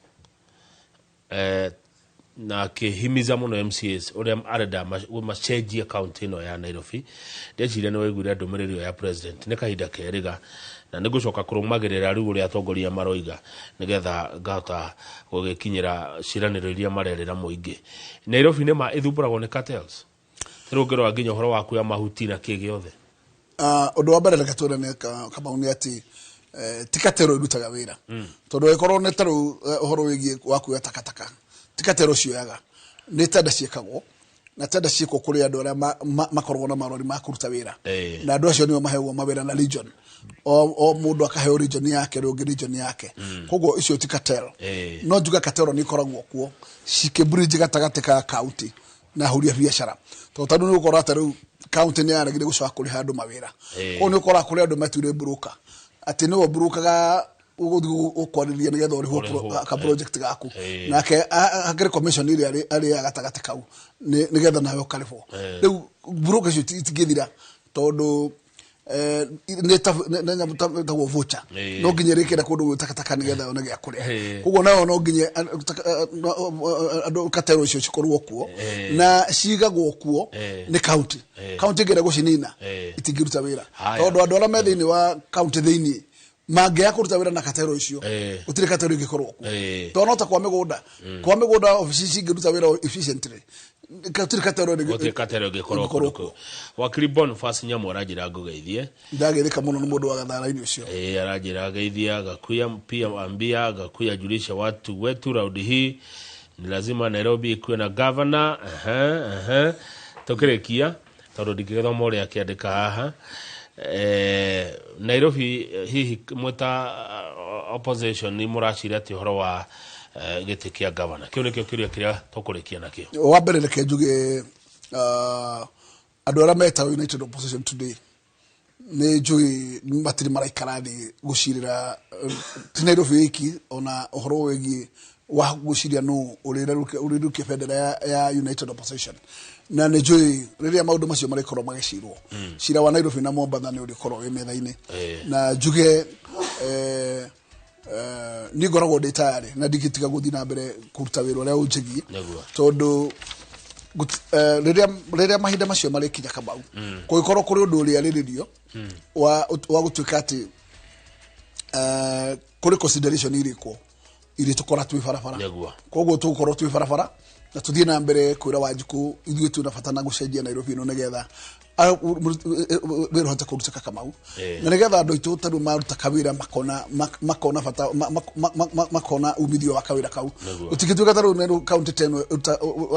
na akĩhimiza mũno MCAs ũrĩa arenda macenjie kaunti ĩno ya Nairobi. Ndeciria nĩ waiguire ndũmĩrĩri ĩyo ya president. Nĩ kahinda kerĩga na nĩ ngũcoka kũrũmagĩrĩra rĩu ũrĩa atongoria maroiga, nĩgetha ngahota gũgĩkinyĩra ciĩranĩro iria marerĩra mũingĩ. Nairobi nĩ ma ĩthumbũragwo nĩ cartels? Rĩu ũngĩrora nginya ũhoro wa kuoya mahuti na kĩ gĩothe. Ũndũ wa mbere reke twĩrane, Kamau, nĩ atĩ ti katero irutaga wĩra, tondũ ĩkorwo nĩ tarĩu ũhoro wĩgiĩ wa kuoya takataka, ti katero cioyaga, nĩ tenda ciĩkagwo, na tenda ciĩkwo kũrĩ andũ arĩa makoragwo na marori ma kũruta wĩra, na andũ acio nĩo maheagwo mawĩra na region, o mũndũ akaheo region yake, rĩu ũngĩ region yake. Koguo icio ti cartel. No njuga cartel nĩ ikoragwo kuo cikĩbridge gatagatĩ ka county na ahũri a biacara, tondũ tarĩu nĩ ũgũkora ta rĩu county nĩ yaregire gũcoka kũrĩha andũ mawĩra. Koguo nĩ ũkoraga kũrĩ andũ metuire broker, atĩ nĩwe brokaga ũgũthiĩ ũkwarĩria nĩgetha ũrĩhwo Ũrĩhwo, ka project gaku, nake hakĩrĩ commission ĩrĩa arĩaga gatagatĩ kau nĩgetha nawe ũkarĩhwo. Rĩu broker icio itingĩthira, tondũ nĩ nyamũ ĩtagwo voucher, no nginya ĩrĩkĩre kũndũ gwĩ takataka nĩgetha one gĩa kũrĩa. Koguo nayo no nginya andũ katero icio cikorwo kuo, na cigagwo kuo nĩ county. County ĩngĩenda gũcinina, itingĩruta wĩra, tondũ andũ arĩa me thĩinĩ wa county thĩinĩ mangĩaga kũruta wĩra na katero icio, gũtirĩ katero ĩngĩkorwo kuo, tondũ no ta kwa mĩgũnda obici cingĩruta wĩra efficiently, gũtirĩ katero Gũtirĩ katero ĩngĩkorwo ĩngĩkorwo kũndũ kuo. kũu. Wakiri Boniface Nyamu aranjĩra ngũgeithie. Ndagĩthĩka mũno nĩ mũndũ wa gathara-inĩ ũcio. Aranjĩra geithia Gakuya, pia ambia Gakuya julisha watu wetu raundi hii ni lazima Nairobi ikuwe na governor. Aha. Tukĩrĩkia, tondũ ndingĩgĩthoma ũrĩa akĩandĩka haha, Nairobi, hihi mwĩta opposition nĩ mũraciria atĩ ũhoro wa gĩtĩ kĩa governor? Kĩu nĩkĩo kĩũria kĩrĩa tũkũrĩkia nakĩo. Wa mbere reke njuge, andũ arĩa metagwo United Opposition today, nĩ njũĩ matirĩ maraikara thĩ gũcirĩra, ti Nairobi wiki, ona ũhoro wĩgiĩ wa gwĩciria nũ ũrĩrukia bendera ya United Opposition. Na nĩ njũĩ rĩrĩa maũndũ macio marĩkorwo magĩcirwo, cira wa Nairobi na Mombatha nĩ ũrĩkorwo wĩ metha-inĩ. Na njuge niĩ ngoragwo ndĩ tayarĩ na ndingĩtiga gũthiĩ na mbere kũruta wĩra ũrĩa ũnjĩgiĩ, tondũ rĩrĩa mahinda macio marĩkinya, Kamau, kũngĩkorwo kũrĩ ũndũ ũrĩarĩrĩrio wa gũtuĩka atĩ kũrĩ consideration irĩkwo irĩtũkora twĩ barabara. Koguo tũgũkorwo twĩ barabara na tũthiĩ na mbere kwĩra Wanjikũ ithuĩ twĩna bata na gũcenjia Nairobi ĩno, nĩgetha wĩra ũhote kũrutĩka, Kamau, na nĩgetha andũ aitũ tarĩu maruta kawĩra makona bata, makona umithio wa kawĩra kau. Gũtingĩtuĩka tarĩu Meru county ta ĩno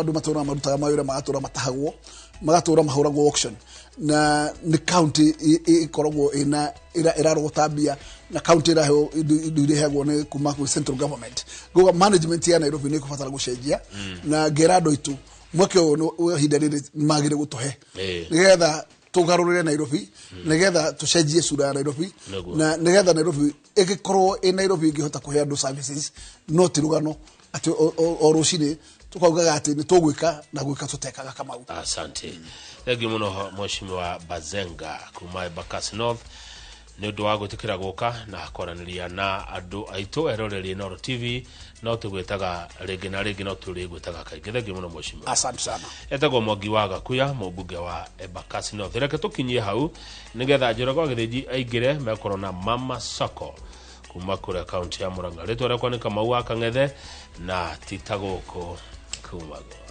andũ matũraga marutaga mawĩra, magatũra matahagwo, magatũra mahũragwo auction, na nĩ county ĩkoragwo ĩna ĩrarogota mbia, na county ĩraheo indo iria iheagwo nĩ kuma kwĩ central government. Koguo management ya Nairobi nĩ ĩkũbatara gũcenjia, na ngera andũ aitũ mweke ũyũ wa ihinda rĩrĩ magĩrĩ gũtũhe nĩgetha tũgarũrĩre Nairobi, nĩgetha tũcenjie sura ya Nairobi, na nĩgetha Nairobi ĩgĩkorwo ĩ Nairobi ĩngĩhota kũhe andũ services, no ti rũgano atĩ o rũcinĩ tũkaugaga atĩ nĩ tũgwĩka na gwĩka tũtekaga, Kamau. Asante, thengiũ mũno, mheshimiwa Bazenga kuma Embakasi North. Nĩ ũndũ wa gwĩtĩkĩra gũka na kwaranĩria na andũ aitũ eroreri Inooro TV. No tũgwĩtaga rĩngĩ na rĩngĩ, no tũrĩgwĩtaga kaingĩ. Thengiũ mũno, mheshimiwa. Asante sana. Etagwo Mwangi wa Gakuya, mũmbunge wa Embakasi North. Reke tũkinyie hau nĩgetha Njoroge wa Gĩthĩnji aingĩre mekorwo na Mama Soko kuma kũrĩa kaunti ya Murang'a. Rĩtwa rĩakwa nĩ Kamau wa Kang'ethe na ti ta gũkũ kumagwo.